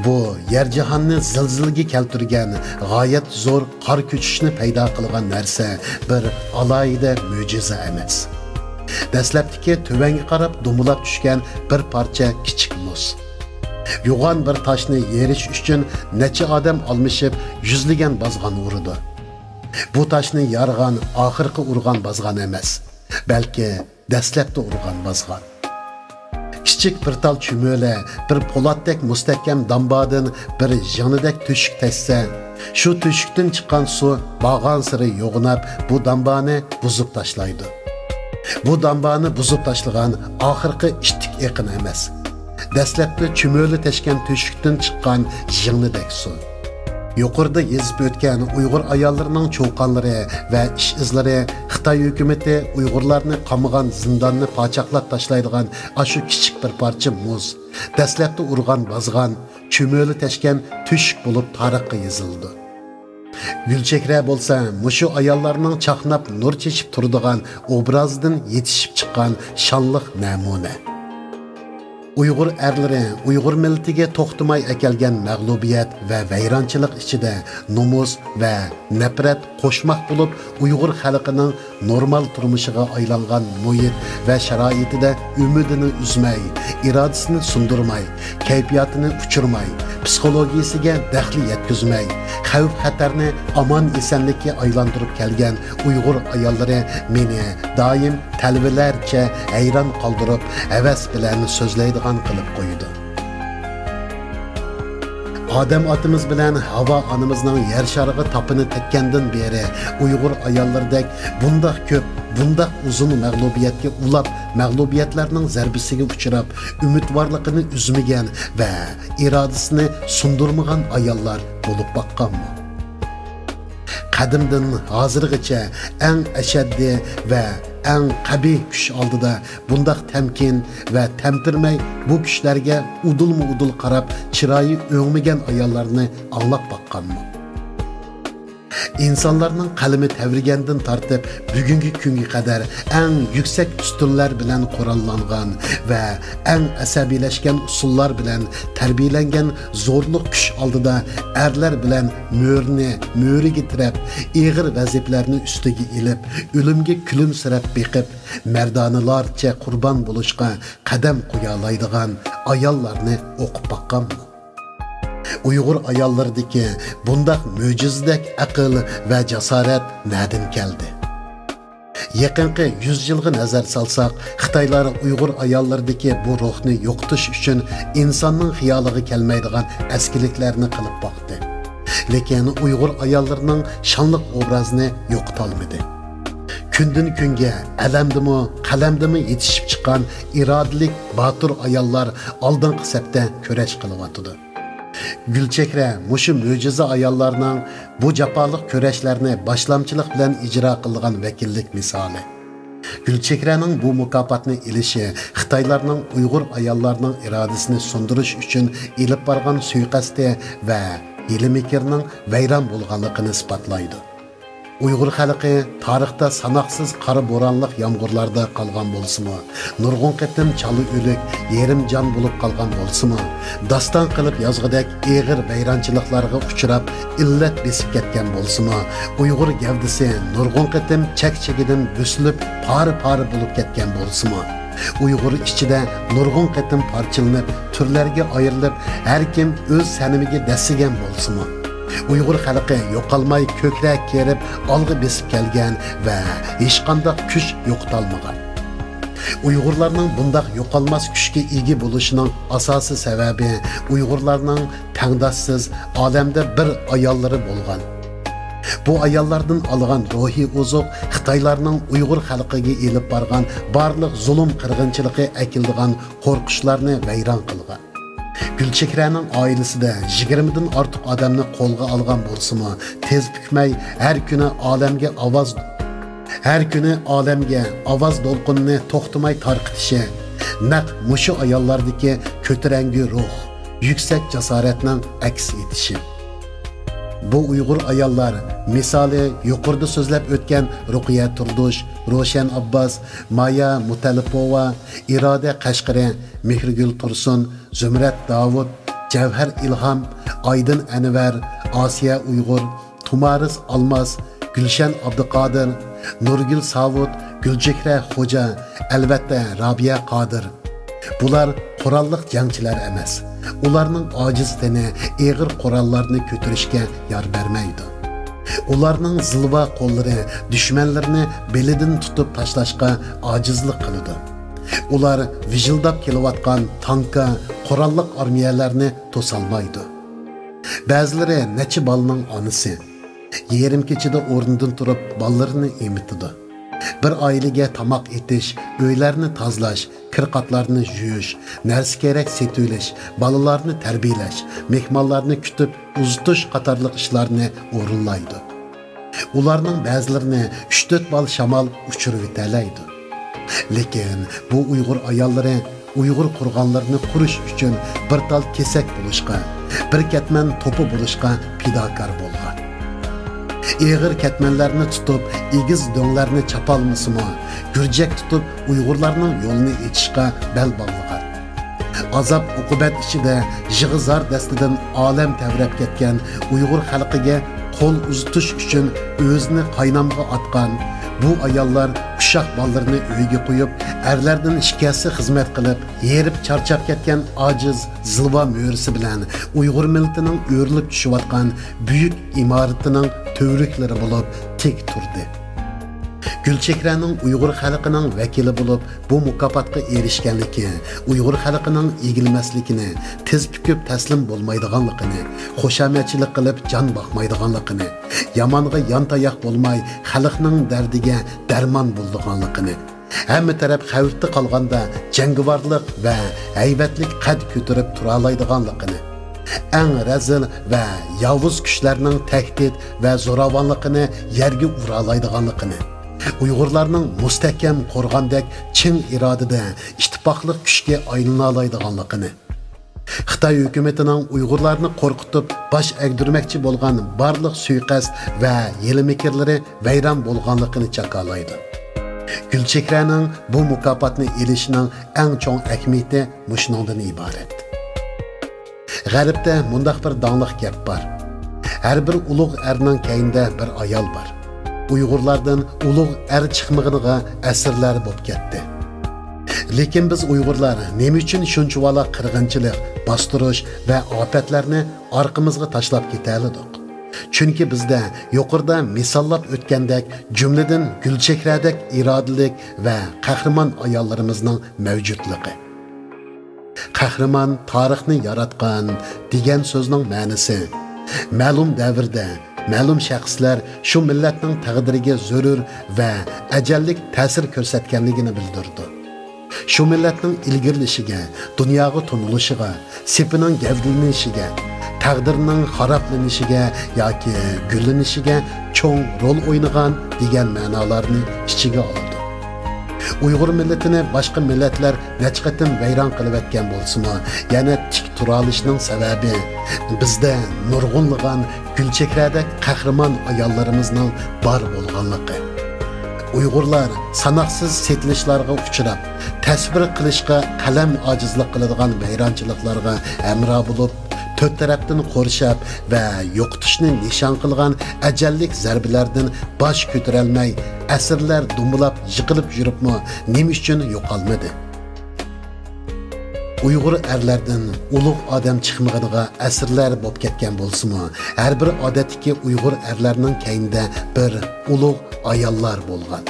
بۇ يەر جاھاننى زىلزىلىگە كەلتۈرگەن غايەت زور قار كۆچۈشنى پەيدا قىلغان نەرسە بىر ئالاھىدە مۆجىزە ئەمەس. دەسلەپتىكى تۆۋەنگە قاراپ دومىلاپ چۈشكەن بىر پارچە كىچىك مۇز. يوغان بىر تاشنى يېرىش ئۈچۈن نەچچە ئادەم ئالمىشىپ يۈزلىگەن بازغان ئۇرىدۇ. بۇ تاشنى يارغان ئاخىرقى ئۇرغان بازغان ئەمەس، بەلكى دەسلەپتە ئۇرغان بازغان. كىچىك بىر تال چۈمۈلە بىر پولاتتەك مۇستەھكەم دامبادىن بىر ژىڭنىدەك تۆشۈك تەشسە، شۇ تۆشۈكتىن چىققان سۇ بارغانسېرى يوغىناپ، بۇ دامبانى بۇزۇپ تاشلايدۇ. بۇ دامبانى بۇزۇپ تاشلىغان ئاخىرقى ئىتتىك ئېقىن ئەمەس. دەسلەپتە چۈمۈلە تەشكەن تۆشۈكتىن چىققان ژىڭنىدەك سۇ. يۇقىرىدا يېزىپ ئۆتكەن ئۇيغۇر ئاياللىرىنىڭ چۇقانلىرى ۋە ئىش ئىزلىرى خىتاي ھۆكۈمىتى ئۇيغۇرلارنى قامىغان زىنداننى پاچاقلاپ تاشلايدىغان ئاشۇ كىچىك بىر پارچە مۇز، دەسلەپتە ئۇرغان بازغان، چۈمۈلە تەشكەن تۆشۈك بولۇپ تارىخقا يېزىلىدۇ. گۈلچېھرە بولسا مۇشۇ ئاياللارنىڭ چاقناپ نۇر چېچىپ تۇرىدىغان ئوبرازىدىن يېتىشىپ چىققان شانلىق نەمۇنە. ئۇيغۇر ئەرلىرى ئۇيغۇر مىللىتىگە توختىماي ئەكەلگەن مەغلۇبىيەت ۋە ۋەيرانچىلىق ئىچىدە نومۇس ۋە نەپرەت قوشماق بولۇپ، ئۇيغۇر خەلقىنىڭ نورمال تۇرمۇشىغا ئايلانغان مۇھىت ۋە شارائىتىدە ئۈمىدىنى ئۈزمەي، ئىرادىسىنى سۇندۇرماي، كەيپىياتىنى ئۇچۇرماي، پسىخولوگىيىسىگە دەخلى يەتكۈزمەي، خەۋپ-خەتەرنى ئامان-ئېسەنلىككە ئايلاندۇرۇپ كەلگەن ئۇيغۇر ئاياللىرى مېنى دائىم تەلۋىلەرچە ھەيران قالدۇرۇپ، ھەۋەس بىلەن سۆزلەيدىغان قىلىپ قويىدۇ. ئادەم ئاتىمىز بىلەن ھاۋا ئانىمىزنىڭ يەر شارىغا تاپىنى تەگكەندىن بېرى ئۇيغۇر ئاياللىرىدەك بۇنداق كۆپ، بۇنداق ئۇزۇن مەغلۇبىيەتكە ئۇلاپ، مەغلۇبىيەتلەرنىڭ زەربىسىگە ئۇچراپ، ئۈمىدۋارلىقىنى ئۈزمىگەن ۋە ئىرادىسىنى سۇندۇرمىغان ئاياللار بولۇپ باققانمۇ؟ قەدىمدىن ھازىرغىچە ئەڭ ئەشەددىي ۋە ئەڭ قەبىھ كۈچ ئالدىدا بۇنداق تەمكىن ۋە تەمتىرىمەي بۇ كۈچلەرگە ئۇدۇلمۇ ئۇدۇل قاراپ چىرايى ئۆڭمىگەن ئاياللارنى ئاڭلاپ باققانمۇ؟ ئىنسانلارنىڭ قەلىمى تەۋرىگەندىن تارتىپ بۈگۈنكى كۈنگە قەدەر ئەڭ يۈكسەك ئۈستۈنلەر بىلەن قوراللانغان ۋە ئەڭ ئەسەبىيلەشكەن ئۇسۇللار بىلەن تەربىيەلەنگەن زورلۇق كۈچ ئالدىدا ئەرلەر بىلەن مۆرىنى مۆرىگە تىرەپ، ئېغىر ۋەزىپىلەرنى ئۈستىگە ئېلىپ، ئۆلۈمگە كۈلۈمسىرەپ بېقىپ، مەردانىلارچە قۇربان بولۇشقا قەدەم قويالايدىغان ئاياللارنى ئوقۇپ باققانمۇ؟ ئۇيغۇر ئاياللىرىدىكى بۇنداق مۆجىزىدەك ئەقىل ۋە جاسارەت نەدىن كەلدى؟ يېقىنقى يۈز يىلغا نەزەر سالساق، خىتايلار ئۇيغۇر ئاياللىرىدىكى بۇ روھنى يوقىتىش ئۈچۈن ئىنساننىڭ خىيالىغا كەلمەيدىغان ئەسكىلىكلەرنى قىلىپ باقتى. لېكىن ئۇيغۇر ئاياللىرىنىڭ شانلىق ئوبرازىنى يوقىتالمىدى. كۈندىن-كۈنگە ئەلەمدىمۇ، قەلەمدىمۇ يېتىشىپ چىققان ئىرادىلىك، باتۇر ئاياللار ئالدىنقى سەپتە كۈرەش قىلىۋاتىدۇ. گۈلچېھرە مۇشۇ مۆجىزە ئاياللارنىڭ بۇ جاپالىق كۈرەشلەرنى باشلامچىلىق بىلەن ئىجرا قىلىدىغان ۋەكىللىك مىسالى. گۈلچېھرەنىڭ بۇ مۇكاپاتنى ئېلىشى خىتايلارنىڭ ئۇيغۇر ئاياللارنىڭ ئىرادىسىنى سۇندۇرۇش ئۈچۈن ئېلىپ بارغان سۇيىقەستى ۋە ھىيلە-مىكىرنىڭ ۋەيران بولغانلىقىنى ئىسپاتلايدۇ. ئۇيغۇر خەلقى تارىختا ساناقسىز قارا بورانلىق يامغۇرلاردا قالغان بولسىمۇ، نۇرغۇن قېتىم چالا ئۆلۈك، يېرىم جان بولۇپ قالغان بولسىمۇ، داستان قىلىپ يازغۇدەك ئېغىر ۋەيرانچىلىقلارغا ئۇچراپ، ئىللەت بېسىپ كەتكەن بولسىمۇ، ئۇيغۇر گەۋدىسى نۇرغۇن قېتىم چەك-چېكىدىن بۆسۈلۈپ، پارە-پارە بولۇپ كەتكەن بولسىمۇ، ئۇيغۇر ئىچىدە نۇرغۇن قېتىم پارچىلىنىپ، تۈرلەرگە ئايرىلىپ، ھەر كىم ئۆز سەنىمىگە دەسسىگەن بولسىمۇ، ئۇيغۇر خەلقى يوقالماي كۆكرەك كېرىپ ئالغا بېسىپ كەلگەن ۋە ھېچقانداق كۈچ يوقىتالمىغان. ئۇيغۇرلارنىڭ بۇنداق يوقالماس كۈچكە ئىگە بولۇشىنىڭ ئاساسىي سەۋەبى ئۇيغۇرلارنىڭ تەڭداشسىز ئالەمدە بىر ئاياللىرى بولغان. بۇ ئاياللاردىن ئالغان روھىي ئوزۇق خىتايلارنىڭ ئۇيغۇر خەلقىگە ئېلىپ بارغان بارلىق زۇلۇم قىرغىنچىلىقى ئەكېلىدىغان قورقۇشلارنى ۋەيران قىلغان. گۈلچېھرەنىڭ ئائىلىسىدە يىگىرمىدىن ئارتۇق ئادەمنى قولغا ئالغان بولسىمۇ، تېز پۈكمەي ھەر كۈنى ئالەمگە ئاۋاز، ھەر كۈنى ئالەمگە ئاۋاز دولقۇنىنى توختىماي تارقىتىشى نەق مۇشۇ ئاياللاردىكى كۆتۈرەڭگۈ روھ، يۈكسەك جاسارەتنىڭ ئەكس ئېتىشى. بۇ ئۇيغۇر ئاياللار مىسالى يۇقىرىدا سۆزلەپ ئۆتكەن رۇقىيە تۇردۇش، روشەن ئابباس، مايا مۇتەللىپوۋا، ئىرادە قەشقىرى، مېھرىگۈل تۇرسۇن، زۇمرەت داۋۇت، جەۋھەر ئىلھام، ئايدىن ئەنۋەر، ئاسىيە ئۇيغۇر، تۇمارىس ئالماس، گۈلشەن ئابدۇقادىر، نۇرگۈل ساۋۇت، گۈلچېھرە خوجا، ئەلۋەتتە، رابىيە قادىر. بۇلار قوراللىق جەڭچىلەر ئەمەس. ئۇلارنىڭ ئاجىز تېنى ئېغىر قوراللارنى كۆتۈرۈشكە يار بەرمەيدۇ. ئۇلارنىڭ زىلۋا قوللىرى دۈشمەنلىرىنى بېلىدىن تۇتۇپ تاشلاشقا ئاجىزلىق قىلىدۇ. ئۇلار ۋىژىلداپ كېلىۋاتقان تانكا، قوراللىق ئارمىيەلەرنى توسالمايدۇ. بەزىلىرى نەچچە بالىنىڭ ئانىسى. يېرىم كېچىدە ئورنىدىن تۇرۇپ، بالىلىرىنى ئېمىتىدۇ. بىر ئائىلىگە تاماق ئېتىش، ئۆيلەرنى تازىلاش، كىر-قاتلارنى يۇيۇش، نەرسە-كېرەك سېتىۋېلىش، بالىلارنى تەربىيەلەش، مېھمانلارنى كۈتۈپ ئۇزىتىش قاتارلىق ئىشلارنى ئورۇنلايدۇ. ئۇلارنىڭ بەزىلىرىنى ئۈچ-تۆت بال شامال ئۇچۇرۇۋېتەلەيدۇ. لېكىن بۇ ئۇيغۇر ئاياللىرى ئۇيغۇر قورغانلىرىنى قۇرۇش ئۈچۈن بىر تال كېسەك بولۇشقا، بىر كەتمەن توپا بولۇشقا پىداكار بولغان. ئېغىر كەتمەنلەرنى تۇتۇپ، ئېگىز دۆڭلەرنى چاپالمىسىمۇ، گۈرجەك تۇتۇپ، ئۇيغۇرلارنىڭ يولىنى ئېچىشقا بەل باغلىغان. ئازاب-ئوقۇبەت ئىچىدە يىغا-زار دەستىدىن ئالەم تەۋرەپ كەتكەن ئۇيغۇر خەلقىگە قول ئۇزىتىش ئۈچۈن ئۆزىنى قاينامغا ئاتقان بۇ ئاياللار ئۇششاق بالىلىرىنى ئۆيگە قويۇپ، ئەرلەردىن ئىككى ھەسسە خىزمەت قىلىپ، ھېرىپ چارچاپ كەتكەن ئاجىز زىلۋا مۈرىسى بىلەن ئۇيغۇر مىللىتىنىڭ ئۆرۈلۈپ چۈشۈۋاتقان بۈيۈك ئىمارىتىنىڭ تۈۋرۈكلىرى بولۇپ تىك تۇردى. گۈلچېھرەنىڭ ئۇيغۇر خەلقىنىڭ ۋەكىلى بولۇپ بۇ مۇكاپاتقا ئېرىشكەنلىكى، ئۇيغۇر خەلقىنىڭ ئېگىلمەسلىكىنى، تىز پۈكۈپ تەسلىم بولمايدىغانلىقىنى، خۇشامەتچىلىك قىلىپ جان باقمايدىغانلىقىنى، يامانغا يانتاياق بولماي خەلقنىڭ دەردىگە دەرمان بولىدىغانلىقىنى، ھەممە تەرەپ خەۋپتە قالغاندا جەڭگىۋارلىق ۋە ھەيۋەتلىك قەد كۆتۈرۈپ تۇرالايدىغانلىقىنى، ئەڭ رەزىل ۋە ياۋۇز كۈچلەرنىڭ تەھدىت ۋە زوراۋانلىقىنى يەرگە ئۇرالايدىغانلىقىنى، ئۇيغۇرلارنىڭ مۇستەھكەم قورغاندەك چىڭ ئىرادىدە ئىتتىپاقلىق كۈچكە ئايلىنالايدىغانلىقىنى، خىتاي ھۆكۈمىتىنىڭ ئۇيغۇرلارنى قورقۇتۇپ باش ئەگدۈرمەكچى بولغان بارلىق سۇيىقەست ۋە ھىيلە-مىكىرلىرى ۋەيران بولغانلىقىنى جاكارلايدۇ. گۈلچېھرەنىڭ بۇ مۇكاپاتنى ئېلىشىنىڭ ئەڭ چوڭ ئەھمىيىتى مۇشۇنىڭدىن ئىبارەت. غەربتە مۇنداق بىر داڭلىق گەپ بار: «ھەر بىر ئۇلۇغ ئەرنىڭ كەينىدە بىر ئايال بار.» ئۇيغۇرلاردىن ئۇلۇغ ئەر چىقمىغىنىغا ئەسىرلەر بولۇپ كەتتى. لېكىن بىز ئۇيغۇرلار نېمە ئۈچۈن شۇنچىۋالا قىرغىنچىلىق، باستۇرۇش ۋە ئاپەتلەرنى ئارقىمىزغا تاشلاپ كېتەلىدۇق؟ چۈنكى بىزدە يۇقىرىدا مىساللاپ ئۆتكەندەك، جۈملىدىن گۈلچېھرەدەك ئىرادىلىك ۋە قەھرىمان ئاياللىرىمىزنىڭ مەۋجۇتلۇقى. قەھرىمان تارىخنى ياراتقان دېگەن سۆزنىڭ مەنىسى، مەلۇم دەۋردە مەلۇم شەخسلەر شۇ مىللەتنىڭ تەقدىرىگە زۆرۈر ۋە ئەجەللىك تەسىر كۆرسەتكەنلىكىنى بىلدۈرىدۇ. شۇ مىللەتنىڭ ئىلگىرىلىشىگە، دۇنياغا تونۇلۇشىغا، سېپىنىڭ گەۋدىلىنىشىگە، تەقدىرىنىڭ خارابلىنىشىگە ياكى گۈللىنىشىگە چوڭ رول ئوينىغان دېگەن مەنالارنى ئىچىگە ئالىدۇ. ئۇيغۇر مىللىتىنى باشقا مىللەتلەر نەچچە قېتىم ۋەيران قىلىۋەتكەن بولسىمۇ، يەنە تىك تۇرالىشىنىڭ سەۋەبى بىزدە نۇرغۇنلىغان گۈلچېھرەدەك قەھرىمان ئاياللىرىمىزنىڭ بار بولغانلىقى. ئۇيغۇرلار ساناقسىز سېتىلىشلارغا ئۇچراپ، تەسۋىر قىلىشقا قەلەم ئاجىزلىق قىلىدىغان ۋەيرانچىلىقلارغا ھەمراھ بولۇپ، تۆت تەرەپتىن قورشاپ ۋە يوقىتىشنى نىشان قىلغان ئەجەللىك زەربىلەردىن باش كۆتۈرەلمەي، ئەسىرلەر دومبىلاپ يىقىلىپ يۈرۈپمۇ نېمە ئۈچۈن يوقالمىدى؟ ئۇيغۇر ئەرلەردىن ئۇلۇغ ئادەم چىقمىغىنىغا ئەسىرلەر بولۇپ كەتكەن بولسىمۇ، ھەر بىر ئادەتتىكى ئۇيغۇر ئەرلەرنىڭ كەينىدە بىر ئۇلۇغ ئاياللار بولغان.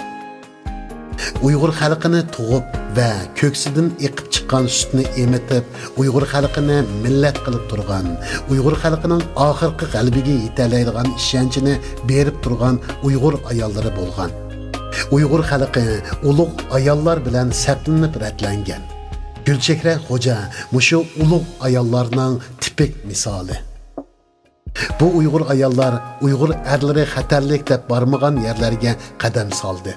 ئۇيغۇر خەلقىنى تۇغۇپ ۋە كۆكسىدىن ئېقىپ چىققان سۈتنى ئېمىتىپ، ئۇيغۇر خەلقىنى مىللەت قىلىپ تۇرغان، ئۇيغۇر خەلقىنىڭ ئاخىرقى غەلىبىگە يېتەلەيدىغان ئىشەنچىنى بېرىپ تۇرغان ئۇيغۇر ئاياللىرى بولغان. ئۇيغۇر خەلقى ئۇلۇغ ئاياللار بىلەن سەپلىنىپ رەتلەنگەن. گۈلچېھرە خوجا مۇشۇ ئۇلۇغ ئاياللارنىڭ تىپىك مىسالى. بۇ ئۇيغۇر ئاياللار ئۇيغۇر ئەرلىرى خەتەرلىك دەپ بارمىغان يەرلەرگە قەدەم سالدى.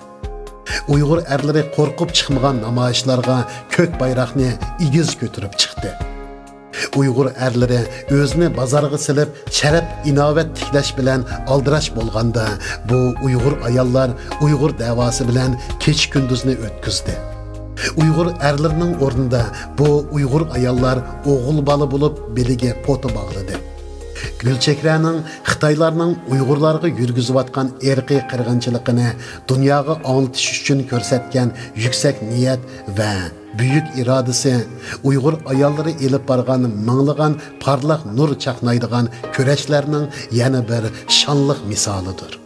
ئۇيغۇر ئەرلىرى قورقۇپ چىقمىغان نامايىشلارغا كۆك بايراقنى ئېگىز كۆتۈرۈپ چىقتى. ئۇيغۇر ئەرلىرى ئۆزىنى بازارغا سېلىپ، شەرەپ-ئىناۋەت تىكلەش بىلەن ئالدىراش بولغاندا، بۇ ئۇيغۇر ئاياللار ئۇيغۇر دەۋاسى بىلەن كېچە-كۈندۈزنى ئۆتكۈزدى. ئۇيغۇر ئەرلىرىنىڭ ئورنىدا بۇ ئۇيغۇر ئاياللار ئوغۇل بالا بولۇپ بېلىگە پوتا باغلىدى. گۈلچېھرەنىڭ خىتايلارنىڭ ئۇيغۇرلارغا يۈرگۈزۈۋاتقان ئىرقىي قىرغىنچىلىقىنى دۇنياغا ئاڭلىتىش ئۈچۈن كۆرسەتكەن يۈكسەك نىيەت ۋە بۈيۈك ئىرادىسى ئۇيغۇر ئاياللىرى ئېلىپ بارغان مىڭلىغان پارلاق نۇر چاقنايدىغان كۈرەشلەرنىڭ يەنە بىر شانلىق مىسالىدۇر.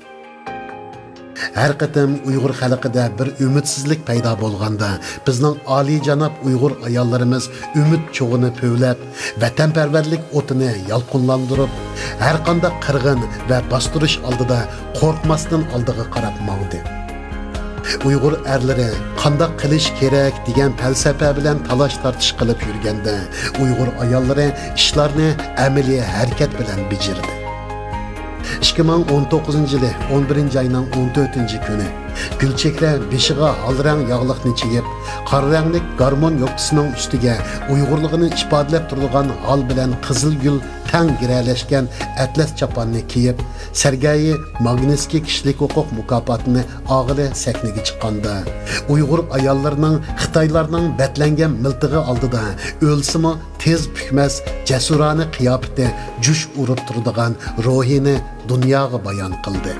ھەر قېتىم ئۇيغۇر خەلقىدە بىر ئۈمىدسىزلىك پەيدا بولغاندا، بىزنىڭ ئالىيجاناب ئۇيغۇر ئاياللىرىمىز ئۈمىد چوغىنى پۈۋلەپ، ۋەتەنپەرۋەرلىك ئوتىنى يالقۇنلاندۇرۇپ، ھەرقانداق قىرغىن ۋە باستۇرۇش ئالدىدا قورقماستىن ئالدىغا قاراپ ماڭدى. ئۇيغۇر ئەرلىرى قانداق قىلىش كېرەك دېگەن پەلسەپە بىلەن تالاش-تارتىش قىلىپ يۈرگەندە، ئۇيغۇر ئاياللىرى ئىشلارنى ئەمەلىي ھەرىكەت بىلەن بېجىردى. ئىككى مىڭ ئون توققۇزىنچى يىلى ئون بىرىنچى ئاينىڭ ئون تۆتىنچى كۈنى گۈلچېھرە بېشىغا ھال رەڭ ياغلىقنى چىگىپ، قارا رەڭلىك گارمون يوپكىسىنىڭ ئۈستىگە ئۇيغۇرلۇقىنى ئىپادىلەپ تۇرىدىغان ھال بىلەن قىزىل گۈل تەڭ گىرەلەشكەن ئەتلەس چاپاننى كىيىپ، سېرگېي ماگنىتسكىي كىشىلىك ھوقۇق مۇكاپاتىنى ئالغىلى سەھنىگە چىققاندا، ئۇيغۇر ئاياللىرىنىڭ خىتايلارنىڭ بەتلەنگەن مىلتىقى ئالدىدا ئۆلسىمۇ تېز پۈكمەس جەسۇرانە قىياپىتى جۇش ئۇرۇپ تۇرىدىغان روھىنى دۇنياغا بايان قىلدى.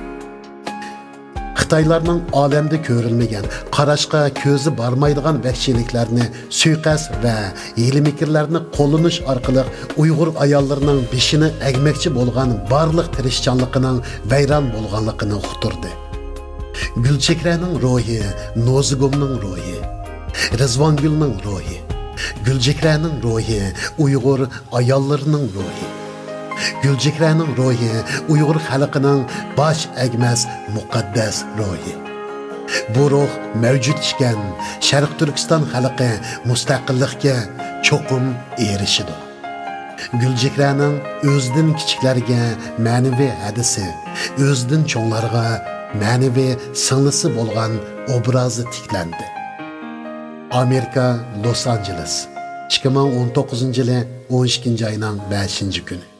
خىتايلارنىڭ ئالەمدە كۆرۈلمىگەن، قاراشقا كۆزى بارمايدىغان ۋەھشىيلىكلەرنى، سۇيىقەست ۋە ھىيلە-مىكىرلەرنى قوللىنىش ئارقىلىق ئۇيغۇر ئاياللىرىنىڭ بېشىنى ئەگمەكچى بولغان بارلىق تىرىشچانلىقىنىڭ ۋەيران بولغانلىقىنى ئۇقتۇردى. گۈلچېھرەنىڭ روھى نوزۇگۇمنىڭ روھى، رىزۋانگۈلنىڭ روھى. گۈلچېھرەنىڭ روھى ئۇيغۇر ئاياللىرىنىڭ روھى. گۈلچېھرەنىڭ روھى ئۇيغۇر خەلقىنىڭ باش ئەگمەس مۇقەددەس روھى. بۇ روھ مەۋجۇت ئىكەن، شەرقىي تۈركىستان خەلقى مۇستەقىللىقكە چوقۇم ئېرىشىدۇ. گۈلچېھرەنىڭ ئۆزىدىن كىچىكلەرگە مەنىۋى ھەدىسى، ئۆزىدىن چوڭلارغا مەنىۋى سىڭلىسى بولغان ئوبرازى تىكلەندى. ئامېرىكا، لوس ئانژېلېس، ئىككى مىڭ ئون توققۇزىنچى يىلى ئون ئىككىنچى ئاينىڭ بەشىنچى كۈنى.